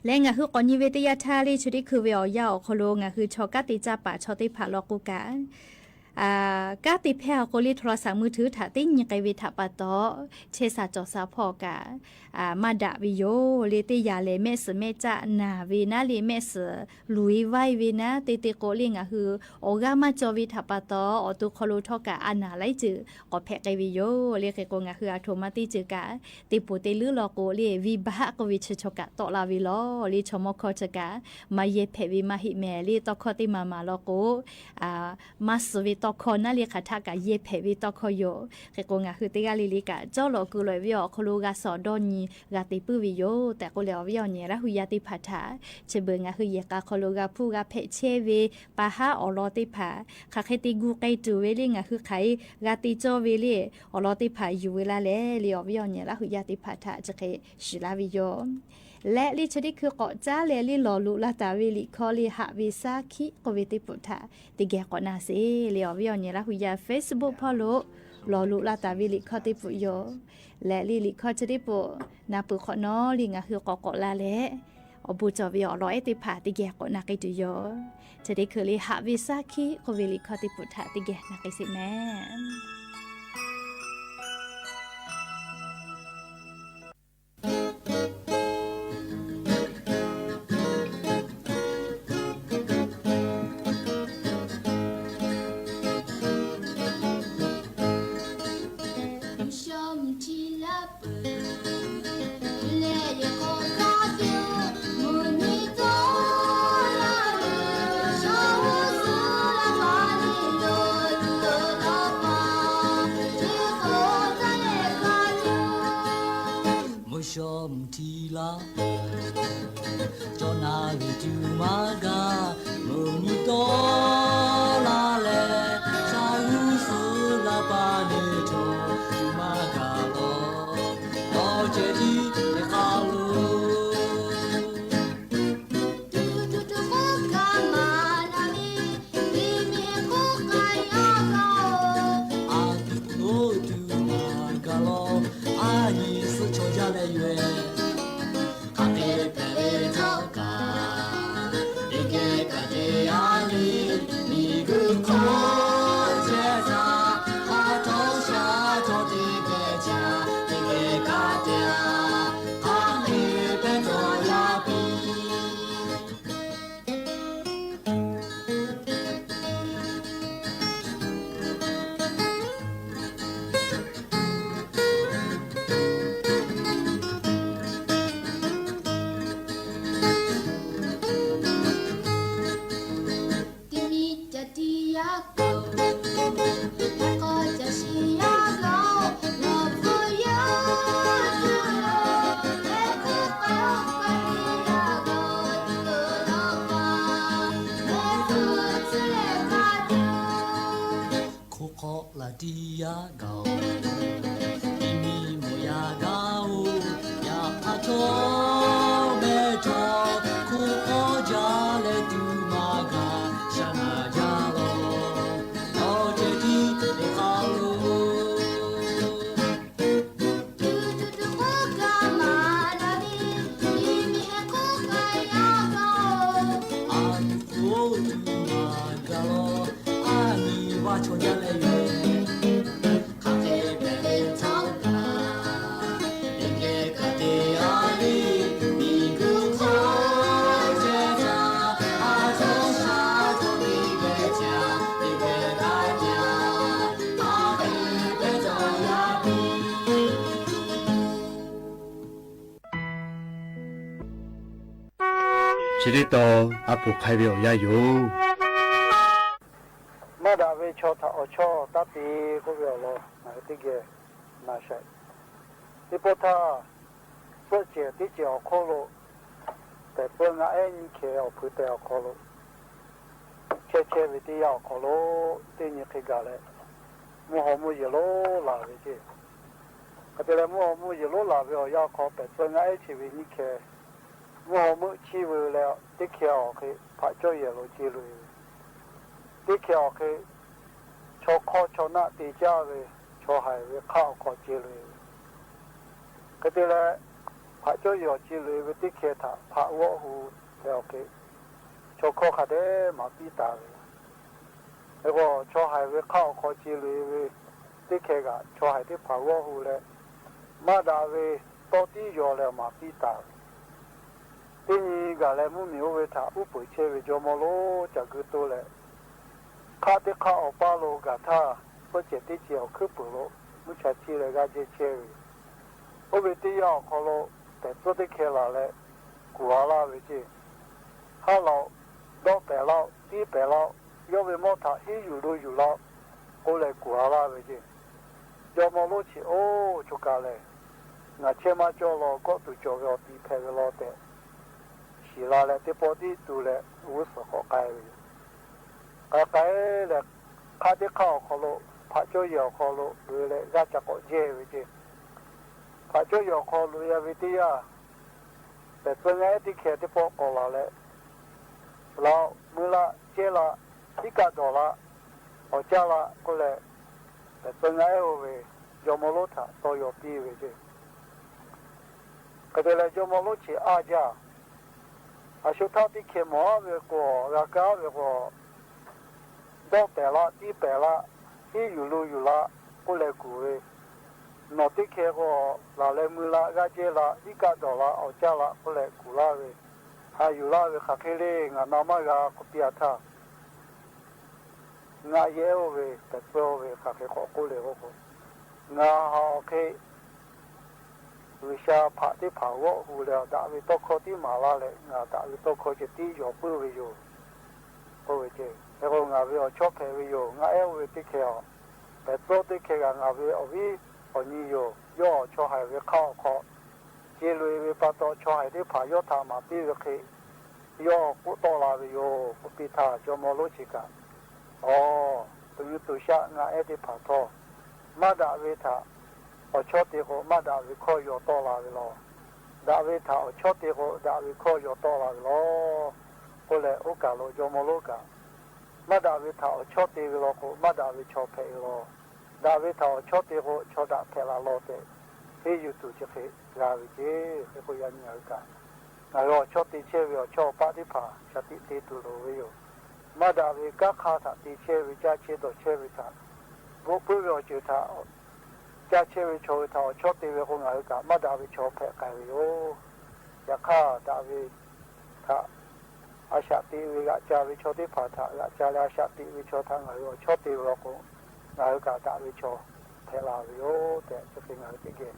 Leh ngaˬ hui k'awꞈ nyi ve teˇ yanˇ htaˇ le chi teˇ hkui ve awˬ yanˇ awˬ hk'aw lo ngaˬ hui chaw kanˉ te caˇ paˍ chaw teˇ hpaˍ law k'o kaꞈ, kanˉ te hpehˇ a k'o le โทรศัพท์ มือถือ htaꞈ teˇ nyi k'ai ve htaꞈ pa taw, chehˇ sha cawˬ sha hpawˇ kaꞈ maˇ daꞈ ve yoˬ le. Teˇ yanˇ lehˬ mehˆ suhˍ mehˆ caˆ naˬ ve naˉ le mehˆ suhˍ luˬ e vaˇ e ve naˉ te te k'o le ngaˬ hui awˬ g'aˇ maˇ cawˬ ve htaꞈ pa taw awˬ to hk'aw lo htawˇ kaꞈ a naˍ laiˉ ceuˬ k'awꞈ hpehꞈ k'ai ve yoˬ le. Hk'e k'o ngaˬ hui a htoꞈ ma teˇ ceuˬ kaꞈ teˇ poˬ teˇ leuˉ law k'o le venˇbaˆ k'oˆ ve chi chaw kaꞈ tawˆ la ve lawˬ le. Chaw mawˇ hkawˇ chi kaꞈ maˇ yehˇ hpehꞈ ve maˇ heˆ mehˍ le. Tawˇ hkawˇ teˇ maˬ maˬ law k'o maˇ suh ve tawˇ hkawˇ naˉ le hk'aˬ htaˆ kaꞈ yehˇ hpehꞈ ve tawˇ hkawˇ yoˬ. Hk'e k'o ngaˬ hui teˇ g'aˇ le le kaꞈ cawˇ lawꞈ keu lawꞈ ve awˬ hk'aw lo g'a shawˍ dawˇ nyi g'a te puiˉ ve yoˬ tehꞈ k'oˆ leh awˬ viˉ awˬ nyi laˇ hui yaˇ teˇ hpaˍ htaꞈ chi beuꞈ ngaˬ hui yehˬ k'a hk'aw lo g'a hpuˇ g'a hpehꞈ chehˇ ve pa haˉ awˬ lawn teˇ hpaˍ hk'aˬ hk'e te gu k'ai tuˬ ve le ngaˬ hui hk'aˬ hk'e g'a te cawˇ ve le awˬ lawn teˇ hpaˍ yuˬ ve laˇ leh le awˬ viˉ awˬ nyi laˇ hui yaˇ teˇ hpaˍ htaꞈ chi hk'e shiˍ laˇ ve yoˬ. Leh liˇ chi teˇ hkui k'awꞈ caˉ leh liˇ lawˬ loꞈ la taˍ ve liꞈ hkawˇ liˇ Haꞈ ve saˉ hkiˆ k'oˆ ve teˇ poꞈ htaꞈ teˇ geh k'awꞈ na sheˍ le. Awˬ viˉ awˬ nyi Laˇ hu yaˇ Facebook hpawˇ lo lawˬ loꞈ la taˍ ve liꞈ hkawˇ teˇ poꞈ yoˬ. Leh liˇ liꞈ hkawˇ chi teˇ poꞈ na peuˬ hk'awꞈ nawˉ liˇ ngaˬ hui k'awꞈ k'awꞈ la leh, awˬ bon cawˬ ve awˬ lawn ehˉ teˇ hpaˍ teˇ geh k'awꞈ na k'ai tuˬ yoˬ. Chi teˇ hkui liˇ Haꞈ ve saˉ hkiˆ k'oˆ ve liꞈ hkawˇ teˇ poꞈ htaꞈ teˇ geh na k'ai sheˍ mehˍ. Mvuhˇ shawˉ mvuhˇ htiˇ laˇ, cawˬ naˍ ve tuˬ maˇ gaˬ. Mvuhˇ nyi tawˆ la leh, shaˉ g'uˇ suhˍ laˇ paˍ neˇ chaw tuˬ maˇ gaˬ lawˬ. Awˬ cehˬ tiˉ teˇ hk'a lo, tuˬ tuˬ tuˬ k'oˆ kaꞈ maˍ la ve, miˬ miˬ k'oˆ k'ai yaˇ gaˬ-oˬ. A tuˬ k'oˆ tuˬ maˇ gaˬ lawˬ. A nyi suhˆ chaw jaˇ leh yoˬ-ehˍ. Hk'aˬ hk'e hpehꞈ ve htawˇ kaꞈ, teˇ geh kaꞈ te yaˇ le. Miˬ guiˬ hk'oˆ chehˇ htaˇ, hk'a htawˇ sha htawˇ teˇ geh caˇ, teˇ geh kaꞈ te-a. Hk'aˬ hk'e hpehꞈ htawˇ yaˇ piˇ. Teˇ miˇ ca tiˇ yaˇ kaꞈ, hk'aˬ hk'e ca shiˍ yaˇ kaꞈ, nawˬ hpu yaˇ tuˬ lo, hk'e k'oˆ k'ai k'ai yaˇ kaꞈ, tuˬ lo laˇ paˍ, hk'e tuˬ tcuhˉ leh kaꞈ tuˬ. Hk'oˆ hk'awˆ laˬ tiˇ yaˇ gaˬ-oˬ, miˬ miˬ mawˬ yaˇ gaˬ-oˬ. Yaꞈ hk'aˇ htawˇ mehˆ htawˇ, hk'oˆ hk'awˆ jaˇ leh tuˬ maˇ gaˬ, shaˍ naˍ jaˇ lawˬ. Awˬ cehˬ tiˉ teˇ hk'a lo, tuˬ tuˬ tuˬ k'oˆ kaꞈ maˍ la ve, miˬ miˬ k'oˆ k'ai yaˇ gaˬ-oˬ. A tuˬ k'oˆ tuˬ maˇ gaˬ lawˬ. A nyi vaˇ chaw jaˇ leh yoˬ-ehˍ. Hk'aˬ hk'e hpehꞈ ve htawˇ kaꞈ, teˇ geh kaꞈ te yaˇ le. Miˬ guiˬ hk'oˆ chehˇ htaˇ, a htawˇ sha htawˇ teˇ geh caˇ, teˇ geh kaꞈ caˇ. Hk'aˬ hk'e hpehꞈ htawˇ yaˇ piˇ. Chi teˇ tawn a poˍ hk'ai ve awˬ yanˇ yoˬ. Maˇ daꞈ ve chaw htaꞈ awˬ chawˇ taˇ te k'oˆ ve awˬ lawn ngaˬ hui teˇ geh na sha. Teˇ pawˆ htaˇ, suhˆ cehˬ teˇ cehˬ awˬ hk'oˆ lo, tehˬ peuˇ ngaˆ ehˉ nyiˇ hkeh awˬ hpui tehˬ awˬ hk'aw lo, chehˇ chehˇ ve teˇ yanˇ awˬ hk'aw lo, teˇ nyi hk'e gaˬ leh, mvuhˇ haw mvuhˇ yeˬ lonˉ laˬ ve ceˇ. Hk'e te leh mvuhˇ haw mvuhˇ yeˬ lonˉ laˬ ve awˬ yanˇ awˬ hk'aw, tehˬ peuˇ ngaˆ ehˉ chi ve nyiˇ hkeh mvuhˇ haw meuˆ chiˇ ve leh, teˇ hkeh awˬ hk'e hpaꞈ cawˇ yehˬ lo ce loꞈ-e ve, teˇ hkeh awˬ hk'e chaw hk'awˇ chaw naˆ te caˇ ve, chaw haiˬ ve hk'aˆ awˬ hk'aw ce loꞈ-e ve. Hk'e te leh, hpaꞈ cawˇ yehˬ awˬ ce loꞈ-e ve teˇ hkeh htaꞈ hpaꞈ g'awˆ hu leh awˬ hk'e, chaw hkawˇ hk'a dehꞈ maˍ piˇ taˍ ve. Hk'e k'o, chaw haiˬ ve hk'aˆ awˬ hk'aw ce loꞈ-e ve teˇ hkeh kaꞈ, chaw haiˬ teˇ hpaˍ g'awˆ hu leh, maˇ daꞈ ve tawˇ tiˉ yaw leh maˍ piˇ taˍ ve. Teˇ nyi gaˬ leh mvuhˇ miˬ oˇ ve htaꞈ uˉ peunˍ chehˇ ve jawˇmawˇ lonˉ ca guiˇ toˇ leh, hk'aˆ teˇ hk'aˆ awˬ paˇ lo gaˬ htaˇ, suhˆ cehˬ teˇ cehˬ awˬ hkuiˉ puiˍ lo mvuhˇ cha ciˇ leh g'aˇ jehˇ chehˇ ve. Oˇ ve teˇ yanˇ awˬ hk'aw lo, tehˬ tcuhˇ teˇ hkeh laˬ leh kuˬ ha laˇ ve ceˇ. Haˉ laˬ-oꞈ, dawˆ pehˍ laˇ-oꞈ, tiˉ pehˍ laˇ-oꞈ, yawˇ ve mawˇ htaꞈ hiˉ yuˬ lo yuˬ laˇ-oꞈ k'oˆ leh kuˬ ha laˇ ve ceˇ. Jawˇmawˇ lonˉ chi oˇ choˬ kaˬ lehˬ, ngaˬ chehˇ maˇ cawˇ law, kawˆ tuˬ cawˬ ve awˬ tiꞈ hpehꞈ ve law tehꞈ, shiˍ la leh teˇ pawˆ tiˉ tu leh g'uˇ suhˍ k'awꞈ k'ai ve yoˬ. K'ai k'ai leh, hk'aˆ teˇ hk'aˆ awˬ hk'aw lo, hpaꞈ cawˇ yehˬ awˬ hk'aw lo loꞈ-e leh g'aˇ ca k'awꞈ jehˇ ve ceˇ. Hpaꞈ cawˇ yehˬ awˬ hk'aw loꞈ-e ve teˇ yanˇ, pehˬ tcuh ngaˇ ehˉ teˇ hkeh teˇ pawˆ k'awꞈ laˬ leh, laˬ mui laˇ, cehˇ laˇ, iˉ kaˆ dawˬ laˇ, awˬ caˇ laˇ k'oˆ leh, pehˬ tcuh ngaˇ ehˉ oˇ ve jawˇmawˇ lonˉ htaꞈ tawˇ yaw piˇ ve ceˇ. Hk'e te leh jawˇmawˇ lonˉ chi aˇ jaˇ. A shu htaˇ teˇ hkeh mawˬ aˉ ve k'o, g'a kaˇ ve k'o, dawˇ pehˍ laˇ, tiˉ pehˍ laˇ, tiˉ yuˬ lu yuˬ laˇ k'oˆ leh kuˬ ve, nawˬ teˇ hkeh k'o, laˬ leh mui laˇ, g'aˇ jehˇ laˇ, iˉ kaˆ dawˬ laˇ, awˬ caˇ laˇ k'oˆ leh kuˬ laˇ ve, haꞈ yuˬ laˇ ve hk'aˬ hk'e le, ngaˬ na maˇ g'a k'oˆ piˇ a htaˇ, ngaˇ yehˇ oˇ ve pehˬ tcuh oˇ ve hk'aˬ hk'e k'awꞈ k'oˆ le k'o k'o, ngaˬ haꞈ awˬ hk'e G'uiˬsha hpaꞈ teˇ hpaˍ g'awˆ hu leh, daꞈ ve tawˇ hkawˇ tiˉ maˍ laˇ leh, ngaˬ daꞈ ve tawˇ hkawˇ ceh tiˉ yawˬ puiˉ ve yoˬ k'oˆ ve ceˇ. Hk'e k'o, ngaˬ ve awˬ chawˇ hpehꞈ ve yoˬ. Ngaˇ ehˉ oˇ ve teˇ hkeh a, pehˬ tcuh teˇ hkeh g'aꞈ ngaˬ ve awˬ viˉ awˬ nyi yoˬ. Yawˇ chaw haiˬ ve hk'aˇ awˬ hk'aw ce loꞈ e ve pa taw, chaw haiˬ teˇ hpaˍ yawˇ htaꞈ maˍ piˇ ve hk'e, yawˇ k'oˆ tawˆ la ve yoˬ k'oˆ piˇ htaˇ, jawˇmawˇ lonˉ chi kaꞈ, Aˬ, tuꞈ nyi tuꞈ shaˆ ngaˇ ehˉ teˇ hpaˍ htawˇ, maˇ daꞈ ve htaꞈ awˬ chawˇ te k'o, maˇ daꞈ ve hkawˇ yaw tawˆ la ve law. Daꞈ ve htaꞈ awˬ chawˇ te k'o, daꞈ ve hkawˇ yaw tawˆ la ve law k'oˆ leh, oˇ kaˬ lo jawˇmawˇ lonˉ kaꞈ, maˇ daꞈ ve htaꞈ awˬ chawˇ te ve law k'o, maˇ daꞈ ve chaw hpehꞈ ve law. Daꞈ ve htaꞈ awˬ chawˇ te k'o, chaw daꞈ hpehꞈ la law tehꞈ, hteˇ yuˬ tuˬ chi hk'e g'a ve ceˇ. Hk'e k'o, yaꞈ nyi ngaˬ hui kaꞈ, ngaˬ hui awˬ chawˇ te chehˇ ve awˬ chawˇ awˬ paˆ teˇ hpaˍ shaˍ tiꞈ te tuˬ loˍ ve yoˬ. Maˇ daꞈ ve kanˉ hk'aˇ htaꞈ te chehˇ ve, caˇ chehˇ dawˬ chehˇ ve htaꞈ, bvuhꞈ puiˉ ve awˬ ceuˬ htaꞈ, caˇ chehˇ ve chaw ve htaꞈ awˬ chawˇ te ve k'o, ngaˬ hui kaꞈ maˇ daꞈ ve chaw hpehꞈ k'ai ve yoˬ. Yaꞈ hk'aˇ, daꞈ ve htaꞈ a shaꞈ teꞈ ve g'aꞈ ca ve chaw teˇ hpaˍ htaꞈ g'aꞈ ca leh, a shaꞈ teꞈ ve chaw htaꞈ ngaˬ hui awˬ chawˇ te ve law k'o, ngaˬ hui kaꞈ daꞈ ve chaw hpehꞈ la ve yoˬ tehꞈ, chi hk'e ngaˬ hui teˇ geh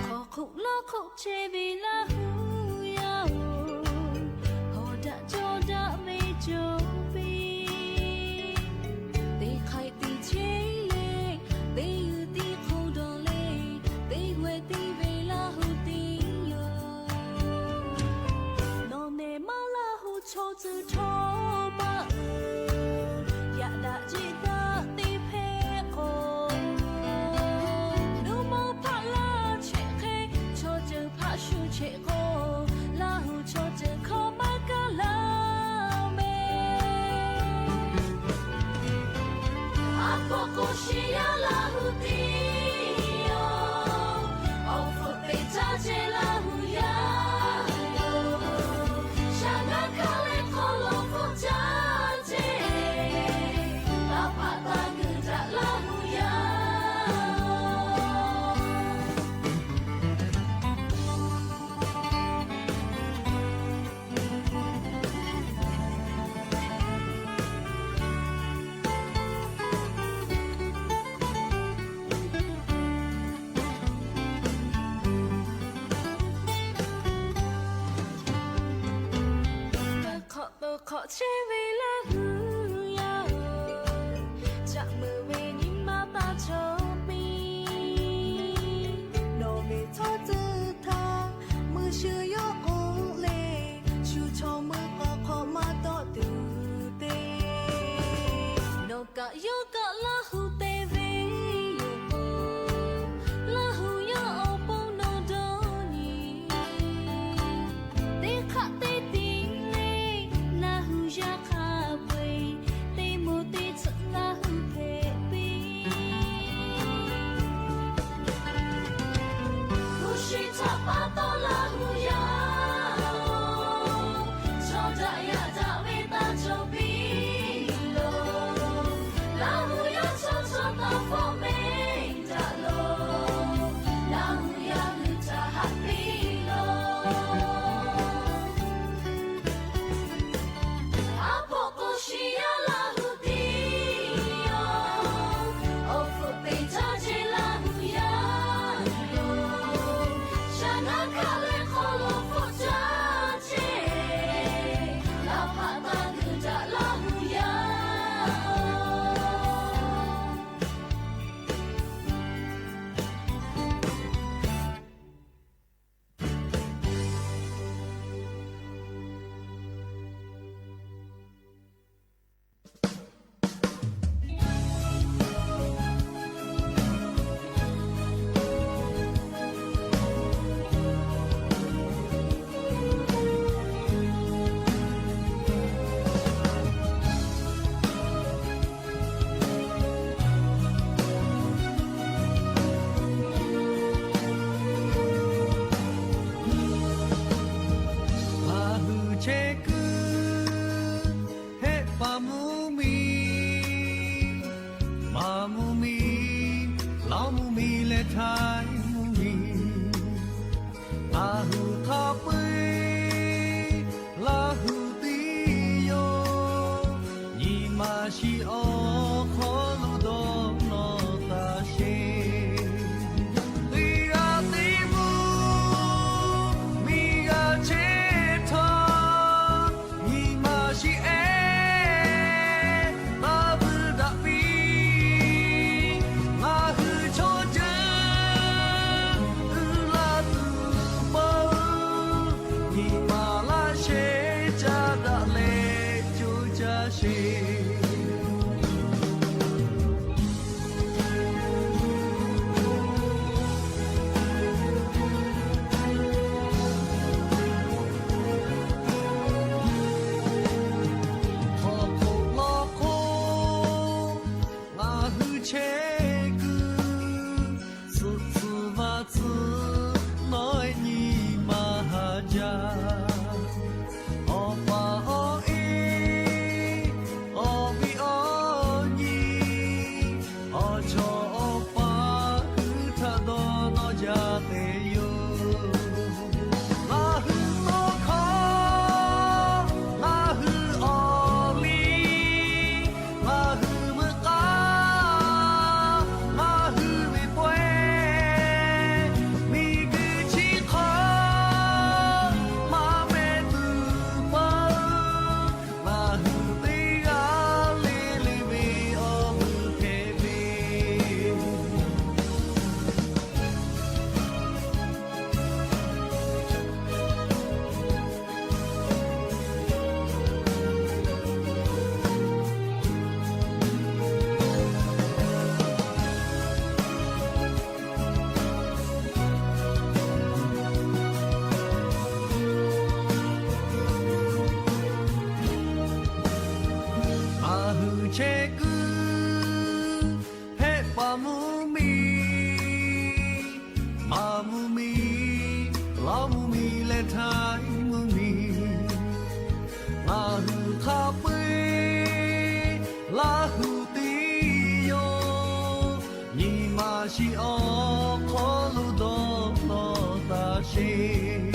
Hk'aw hk'oˆ laˇ hk'oˆ chehˇ ve Laˇ huˍ yaˇ-oˬ, hawˬ daꞈ cawˇ daꞈ ve cawˬ piˇ. Teˇ hk'aiꞈ tiꞈ chehˇ leh, teˇ g'uiˬ tiˉ hk'oˆ dawˬ leh, teˇ g'uiˬ tiˉ ve Laˇ huˍ tiˉ yoˬ. Nawˬ nehˬ maˇ Laˇ huˍ chaw tcuh htawˇ maˇ uiˍ, yaꞈ daꞈ jeˆ daꞈ teˇ hpehˇ k'o, nuˇ mawˇ hpaˆ laˇ chehˇ hk'e, chaw ceuˬ hpaˆ shu chehˇ k'o, Laˇ huˍ chaw ceuˬ hkawˇ maˇ kaˇ laˇ mehˍ. A hpawˇ k'o shiˍ yaˇ Laˇ huˍ tiˉ yoˬ. Awˬ hpfuhˆ teꞈ caˇ chehˇ Laˇ huˍ yaˇ yoˬ. Shaˍ ngaˇ hkaˇ leh hk'aw lo hpfuhˆ caˇ chehˇ, taˇ hpaˆ taˇ g'uiˬ daꞈ Laˇ huˍ yaˇ. Hk'awꞈ to hk'awꞈ chehˇ ve Laˇ huˍ yaˇ-oˬ, caꞈ meuˍ ve nyi ma taˇ cawˬ piˇ. Nawˬ ve chaw tcuh htaˇ mui shu yawˇ k'oˆ le, shu chaw mui k'awꞈ hk'awꞈ maˇ tawˆ tuˬ te. Nawˬ kaꞈ yawˇ kaꞈ Laˇ huˍ te ve yoˬ k'o, Laˇ huˍ yawˇ awˬ pon nawˬ dawˇ nyi. Teˇ hk'aˆ teˇ tiꞈ le, Laˇ huˍ yaˇ hk'a peu-eˬ, teˇ moˍ teˇ tsuhꞈ Laˇ huˍ hpehꞈ Chehˇ kuiˬ hehˆ paˍ mvuhˇ miˬ, maˍ mvuhˇ miˬ, lawˇ mvuhˇ miˬ leh htaiˍ mvuhˇ miˬ, ngaˬ hui hk'a peu-eˬ Laˇ hu teˇ yawˇ nyi ma shiˍ awˬ hk'aw lo dawˇ nawˇ taˍ sheˍ. Teˇ g'aˇ teˇ mvuhˇ miˬ g'a chehˇ htaˇ, nyi ma shiˍ ehˉ taˇ vuiˬ daꞈ piˇ. Ngaˬ hui chaw ceuˬ uiˍ la tuˬ peuˬ, nyi ma laˇ shehˍ caˇ daꞈ leh coˇ caˇ sheˍ. Hk'aw hk'oˆ lawˬ hk'oˆ ngaˬ hui chehˇ kuiˬ, suhˍ tcuh vaˇ tcuh nawˉ nyi ma haˍ jaˇ. Awˬ pa awˬ e, awˬ viˉ awˬ nyi, awˬ chawˇ awˬ pa hui htaꞈ dawˇ nawˇ jaˇ te yoˬ. Ngaˬ hui tawˇ hkawˇ, ngaˬ hui awˬ liˇ, ngaˬ hui veuꞈ k'aˇ, ngaˬ hui ve pawehˇ, miˬguiˬ chi hk'aw maˇ meh tuˬ peuˬ, ngaˬ hui teˇ g'aˇ le le ve awˬ vuiˬ hpehꞈ ve Ngaˬ hui chehˇ kuiˬ hehˆ paˍ mvuhˇ miˬ, maˍ mvuhˇ miˬ, lawˇ mvuhˇ miˬ leh htaiˍ mvuhˇ miˬ, ngaˬ hui hk'a peu-eˬ Laˇ hu teˇ yawˇ nyi ma shiˍ awˬ hk'aw lo dawˇ nawˇ taˍ sheˍ.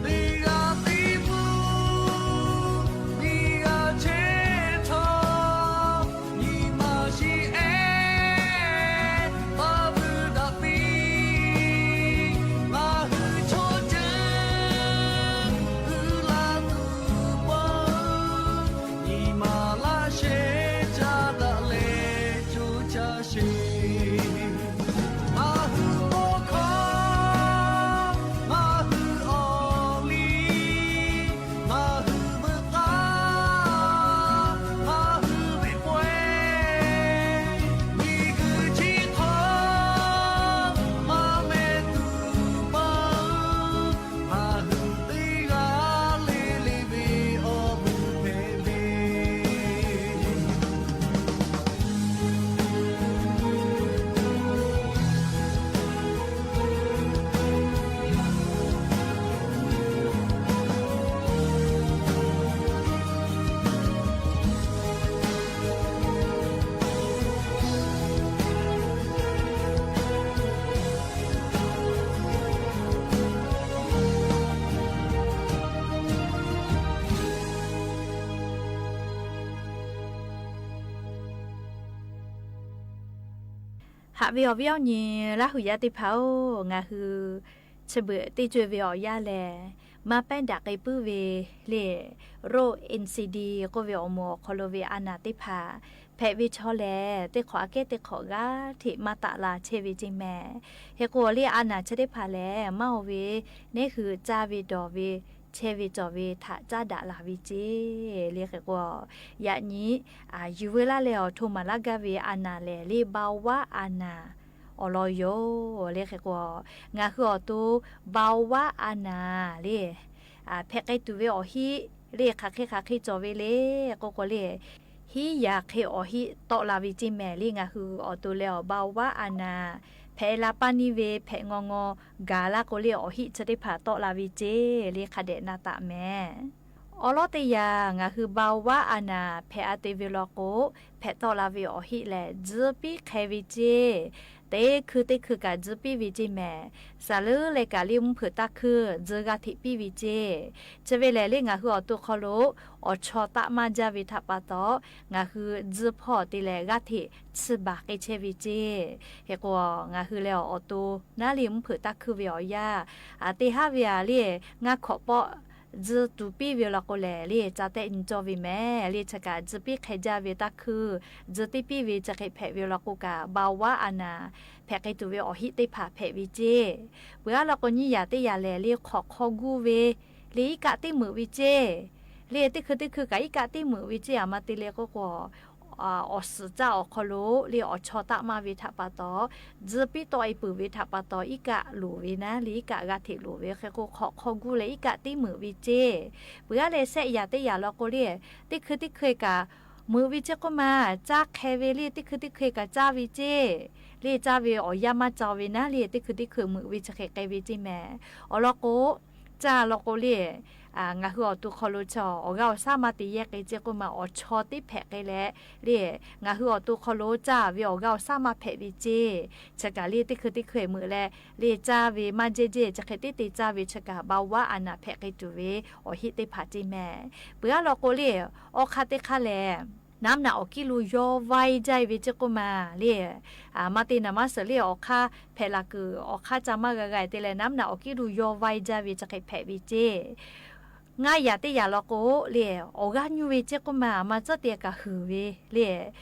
Teˇ g'aˇ teˇ mvuhˇ miˬ g'a chehˇ htaˇ, nyi ma shiˍ ehˉ taˇ vuiˬ daꞈ piˇ. Ngaˬ hui chaw ceuˬ uiˍ la tuˬ peuˬ, nyi ma laˇ shehˍ caˇ daꞈ leh coˇ caˇ sheˍ. Ngaˬ hui tawˇ hkawˇ, ngaˬ hui awˬ liˇ, ngaˬ hui veuꞈ k'aˇ, ngaˬ hui ve pawehˇ, miˬguiˬ chi hk'aw maˇ meh tuˬ peuˬ, ngaˬ hui teˇ g'aˇ le le ve awˬ vuiˬ hpehꞈ ve Haꞈ ve awˬ viˉ awˬ nyi Laˇ huˍ yaˇ teˇ hpaˍ-oˬ, ngaˬ hui chi beuꞈ teˇ co-e ve awˬ yanˇ lehˬ, maˇ pehˉ daꞈ k'ai puiˉ ve le, road accident k'oˆ ve awˬ moˍ awˬ hk'aw lo ve a naˬ teˇ hpaˍ hpehꞈ ve chaw lehˬ, teˇ hk'awꞈ aꞈ kehˉ teˇ hk'awꞈ g'aˇ hteꞈ maˇ taꞈ la chehˇ ve ceˇ mehˍ. Hk'e k'o le, a naˬ chi teˇ hpaˍ lehˬ, maˇ oˬ ve neˉ hui caˇ ve dawˬ ve, chehˇ ve cawˬ ve htaꞈ caˉ daꞈ la ve ceˇ le. Hk'e k'o, yaꞈ nyi yuˬ veu laˇ leh awˬ hto maˍ laˇ gaˇ ve a naˬ lehˬ le, เบาหวาน a naˬ awˬ lawn yoˬ le. Hk'e k'o, ngaˬ hui awˬ to เบาหวาน a naˬ le, hpehꞈ k'ai tuˬ ve awˬ hiˆ le, hk'aˬ hk'e hk'aˬ hk'e cawˬ ve le k'oˆ k'o le, hiˉ yaꞈ hk'e awˬ hiˆ tawˆ la ve ceˇ mehˍ le. Ngaˬ hui awˬ to leh awˬ เบาหวาน a naˬ hpehꞈ la paˇ niˇ ve hpehꞈ ngaw ngaw gaˬ laˇ k'o le, awˬ hiˆ chi teˇ hpaˍ tawˆ la ve ceˇ le hk'a dehꞈ na taˍ mehˍ. Awˬ lawˉ teˇ yanˇ, ngaˬ hui เบาหวาน hpehꞈ-a te ve law k'o, hpehꞈ tawˆ la ve awˬ hiˆ lehˬ, tzuhˇ piˇ hk'e ve ceˇ. Teˇ hkui teˇ hkui kaꞈ tzuhˇ piˇ ve ceˇ mehˍ. Saˍ leuˉ leh kaꞈ liˇ mvuhˇ hpeuꞈ taˇ hkuiˇ tzuhˇ g'aˇ hteꞈ piˇ ve ceˇ. Chi ve lehˬ le, ngaˬ hui awˬ to hk'aw lo awˬ chaw taˆ maˇ jaˇ ve htaꞈ pa taw, ngaˬ hui tzuhˇ hpawˇ te leh g'aˇ hteꞈ tsuhˇ baˬ k'ai chehˇ ve ceˇ. Hk'e k'o, ngaˬ hui leh awˬ to naˉ liˇ mvuhˇ hpeuꞈ taˇ hkuiˇ ve awˬ yanˇ, teˇ haˉ ve-a le, ngaˇ hkawꞈ pawˆ tzuhˇ tuˬ piˇ ve law k'o lehˬ le, ca tehˆ nyi cawˇ ve mehˍ. Le chi kaꞈ tzuhˇ piˇ hk'e jaˇ ve taˇ hkuiˇ, tzuhˇ teˇ piˇ ve chi hk'e hpehꞈ ve law k'o kaꞈ, เบาหวาน hpehꞈ k'ai tuˬ ve awˬ hiˆ teˇ hpaˍ hpehꞈ ve ceˇ. Peuˬ-a law k'o, nyiˇ yaꞈ teˇ yaꞈ lehˬ le, hk'awꞈ hk'aw guˇ ve le, iˉ kaˆ teˇ meunˍ ve ceˇ. Le teˇ hkui teˇ hkui kaꞈ iˉ kaˆ teˇ meunˍ ve ceˇ. Aˬ ma te leh k'oˆ k'o, awˬ suhˍ caˇ awˬ hk'aw lo le, awˬ chaw taˆ maˇ ve htaꞈ pa taw, tzuhˇ piˇ tawˆ-e peuˬ ve htaꞈ pa taw, iˉ kaˆ loˍ ve naˉ le, iˉ kaˆ g'aˇ hteꞈ loˍ ve. Hk'e k'o, hk'awꞈ hk'aw guˇ leh iˉ kaˆ teˇ meunˍ ve ceˇ. Peuˬ-a leh shehˆ yaꞈ teˇ yaꞈ law k'o le, teˇ hkui teˇ hkui kaꞈ meunˍ ve ceˇ k'oˆ ma, caˇ hk'e ve le, teˇ hkui teˇ hkui kaꞈ caˇ ve ceˇ. Le caˇ ve awˬ yanˇ maˇ ca ve naˉ le, teˇ hkui teˇ hkui meunˍ ve chi hk'e k'ai ve ceˇ mehˍ. Awˬ lawn k'o, caˇ law k'o le, ngaˬ hui awˬ to hk'aw lo chi awˬ g'aˇ awˬ shaˉ maˇ te yehˇ k'ai ceˇ k'oˆ ma, awˬ chaw teˇ hpehꞈ k'ai leh le, ngaˬ hui awˬ to hk'aw lo caˇ ve awˬ g'aˇ awˬ shaˉ maˇ hpehꞈ ve ceˇ. Chi kaꞈ le teˇ hkui teˇ hkui meunˍ leh le caˇ ve maˇ jehˇ jehˇ chi hk'e teˇ te caˇ ve chi kaꞈ เบาหวาน hpehꞈ k'ai tuˬ ve awˬ hiˆ teˇ hpaˍ ceˇ mehˍ. Peuˬ-a law k'o le, awˬ hk'aˇ teˇ hk'aˇ lehˬ, naˉ mvuhˇ naꞈ awˬ kiˉ lo yaw vaiˇ jaˇ ve ceˇ k'oˆ ma le, maˇ te naˍ maˇ suhˍ le, awˬ hk'aˇ hpehꞈ la kuiˬ awˬ hk'aˇ ca maˇ g'a g'a te leh, naˉ mvuhˇ naꞈ awˬ kiˉ lo yaw vaiˇ jaˇ ve chi hk'e hpehꞈ ve ceˇ. Ngaˇ yaꞈ teˇ yaꞈ law k'o le, awˬ g'aˇ nyuˇ ve ceˇ k'oˆ ma, aˬ ma tcuhˉ te kaꞈ huiˍ ve le.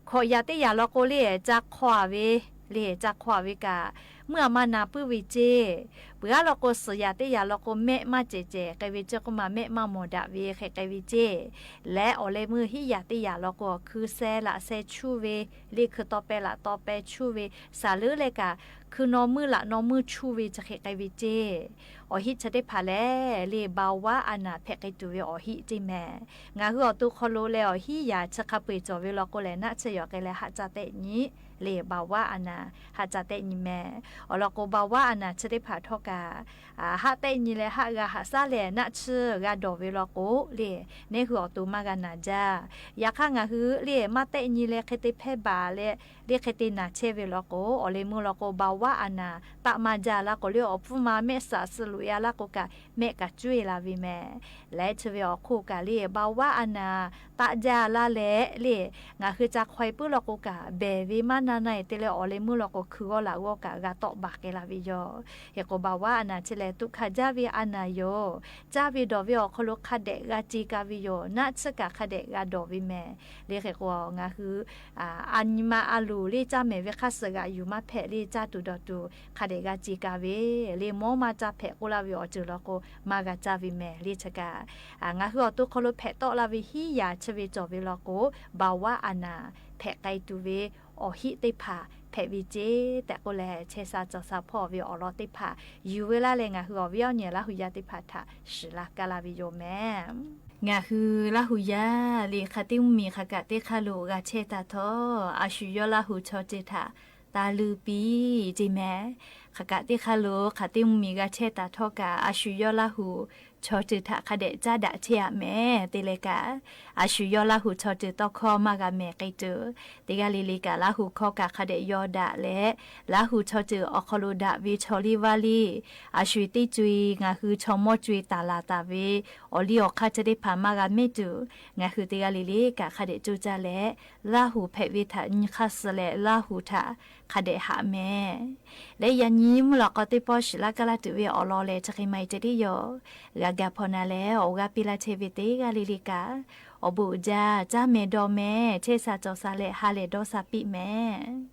Hkawꞈ yaꞈ teˇ yaꞈ law k'o le, ca hk'aw-a ve le, ca hk'aw-a ve kaꞈ, mvuhˇ aˬ ma na puiˉ ve ceˇ. Peuˬ-a law k'o, suhˍ yaꞈ teˇ yaꞈ law k'o, mehˆ maˇ cehˬ cehˬ k'ai ve ceˇ k'oˆ ma, mehˆ maˇ mawˬ daꞈ ve hk'e k'ai ve ceˇ. Leh awˬ leh meuˇ hiˉ yaꞈ teˇ yaꞈ law k'o, hkui seh laꞈ seh chuˇ ve le, hkui tawˇ pehˇ laꞈ tawˇ pehˇ chuˇ ve, saˍ leuˉ leh kaꞈ hkui naw meuˇ laꞈ naw meuˇ chuˇ ve chi hk'e k'ai ve ceˇ. Awˬ hiˆ chi teˇ hpaˍ lehˬ le, เบาหวาน hpehꞈ k'ai tuˬ ve awˬ hiˆ ceˇ mehˍ. Ngaˬ hui awˬ to hk'aw lo leh awˬ hiˉ yaꞈ chi hk'a peu-eˬ cawˬ ve law k'o lehˬ, naˆ tsuhˇ yawˬ k'ai leh haˆ caˇ tehˆ nyi le, เบาหวาน haˆ caˇ tehˆ nyi mehˍ. Awˬ lawn k'o, เบาหวาน chi teˇ hpaˍ htawˇ kaꞈ haˆ tehˆ nyi leh haˆ g'a haꞈ shaˉ leh naˆ tsuhˇ g'a dawˬ ve law k'o le, neˇ hui awˬ to maˇ g'a naˬ jaˇ. Yaꞈ hk'aˇ ngaˬ hui le maˇ tehˆ nyi leh hk'e te hpehˇ baˬ leh le hk'e te naˬ chehˇ ve law k'o, awˬ leh meuˇ law k'o เบาหวาน taˆ maˇ jaˇ laˇ k'o le, awˬ hpfuhˇ ma mehˆ saꞈ suh loꞈ-e-a laˇ k'o kaꞈ, mehˆ kaꞈ cuˇ-e la ve mehˍ. Leh chi ve awˬ hk'oˆ kaꞈ le, เบาหวาน taˆ jaˇ laˇ leh le, ngaˬ hui ca hk'aw-e puiˉ law k'o kaꞈ, behˬ ve maˇ na na-e te leh awˬ leh meuˇ law k'o, hkui g'awˇ laꞈ g'awˇ kaꞈ g'a tawˆ baˬ k'ai la ve yoˬ. Hk'e k'o, เบาหวาน chi lehˬ tuꞈ hkanˍ jaˇ ve a naˍ yoˬ. Caˇ ve dawˬ ve awˬ hk'aw lo hk'a dehꞈ g'a ce ka ve yoˬ. Naˆ tsuhˇ kaꞈ hk'a dehꞈ g'a dawˬ ve mehˍ. Le hk'e k'o, ngaˬ hui a nyi ma a loˍ le caˇ mehˍ ve hk'aˇ suh g'aꞈ yuˬ maˇ hpehꞈ le, caˇ tuˬ dawˬ tuˬ hk'a dehꞈ g'a ce ka ve le, mawˇ maˇ caˇ hpehꞈ k'oˆ laˇ ve awˬ ceuˬ law k'o, maˇ g'a caˇ ve mehˍ. Le chi kaꞈ ngaˬ hui awˬ to hk'aw lo hpehꞈ tawˆ la ve hiˉ yaꞈ chi ve cawˬ ve law k'o, เบาหวาน hpehꞈ k'ai tuˬ ve awˬ hiˆ teˇ hpaˍ hpehꞈ ve ceˇ tehꞈ k'oˆ leh, chehˇ sha cawˬ sha hpawˇ ve awˬ lawn teˇ hpaˍ yuˬ ve laˇ leh, ngaˬ hui awˬ viˉ awˬ nyi Laˇ hu yaˇ teˇ hpaˍ htaꞈ shiˍ la kaˇ laˇ ve yoˬ mehˍ. Ngaˬ hui Laˇ hu yaˇ le hk'a tiˉ mvuhˇ miˬ hk'aˬ kaꞈ teˇ hk'aˇ lo g'a chehˇ taˍ htawˇ, a shu yawˇ Laˇ hu chaw ceuˬ htaꞈ taˇ luˇ piˇ ceˇ mehˍ. Hk'aˬ kaꞈ teˇ hk'aˇ lo hk'a tiˉ mvuhˇ miˬ g'a chehˇ taˍ htawˇ kaꞈ, a shu yawˇ Laˇ hu chaw ceuˬ htaꞈ hk'a dehꞈ caˉ daꞈ chehˇ-a mehˍ te leh kaꞈ, a shu yawˇ Laˇ hu chaw ceuˬ tawˇ hkawˇ maˇ g'a mehˍ k'ai tuˬ, teˇ g'aˇ le le kaꞈ Laˇ hu hkawˇ kaꞈ hk'a dehꞈ yaw daꞈ leh, Laˇ hu chaw ceuˬ awˬ hk'aw lo daꞈ ve chaw liˇ vaˇ liˇ, a shu teˇ co-e ngaˬ hui chaw mawˇ co-e taˍ laˬ taˍ ve awˬ liˇ awˬ hk'aˇ chi teˇ hpaˍ maˇ g'a mehˉ tuˬ, ngaˬ hui teˇ g'aˇ le le kaꞈ hk'a dehꞈ coˇ caˇ leh, Laˇ hu hpehꞈ ve htaꞈ nyi hk'aˇ suh leh Laˇ hu htaꞈ hk'a dehꞈ haꞈ mehˍ. Leh yaꞈ nyi mvuhˇ lawꞈ k'aw teˇ pawˆ shiˍ laˇ kaˇ laˇ tuˬ ve awˬ lawn lehˬ, chi hk'e maˇ heˆ ceh tiˉ yoˬ. G'a gaˬ hpawnˬ na leh awˬ g'aˇ piˇ laˇ chehˇ ve teˇ g'aˇ le le kaꞈ, awˬ bon uiˍ jaˇ, caˇ mehˍ dawˬ mehˍ, chehˇ sha cawˬ sha leh ha lehˬ dawˇ sha piˇ mehˍ.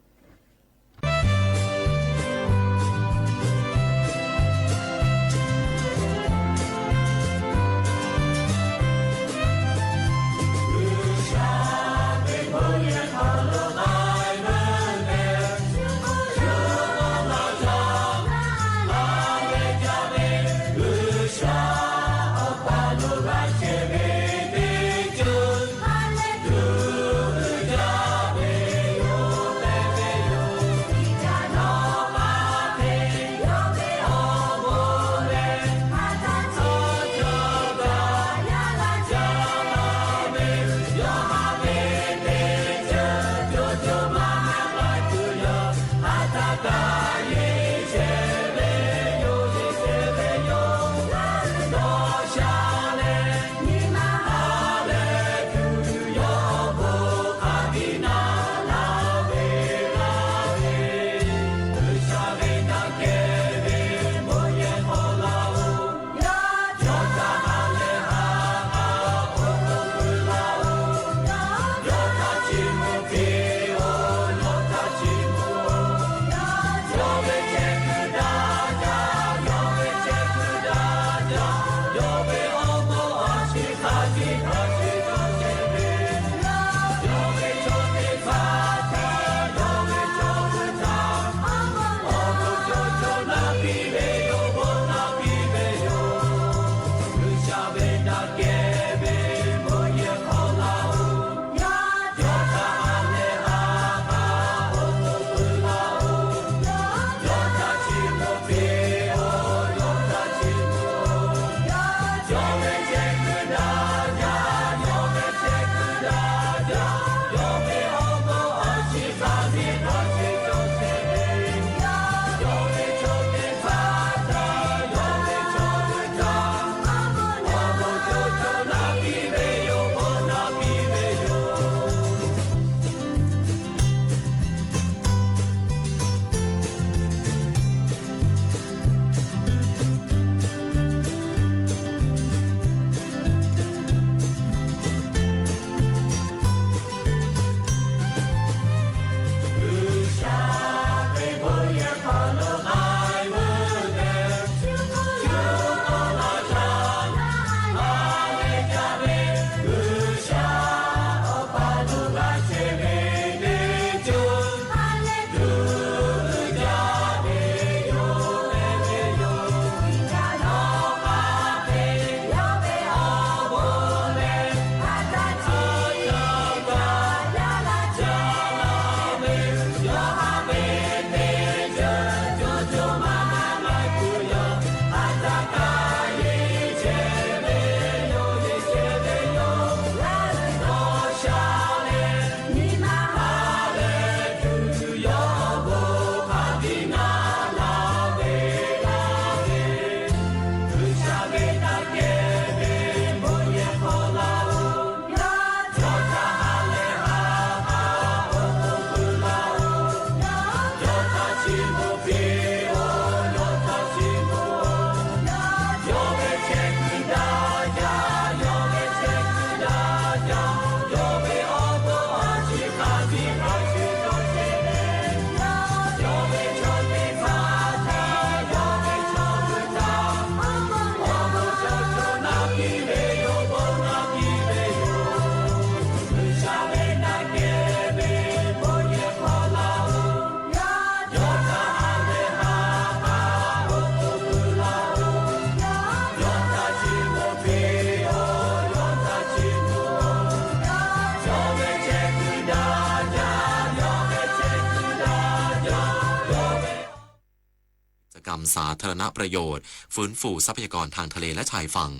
กิจกรรมสาธารณประโยชน์ ฟื้นฟูทรัพยากรทางทะเลและชายฝั่ง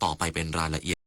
ต่อไปเป็นรายละเอียด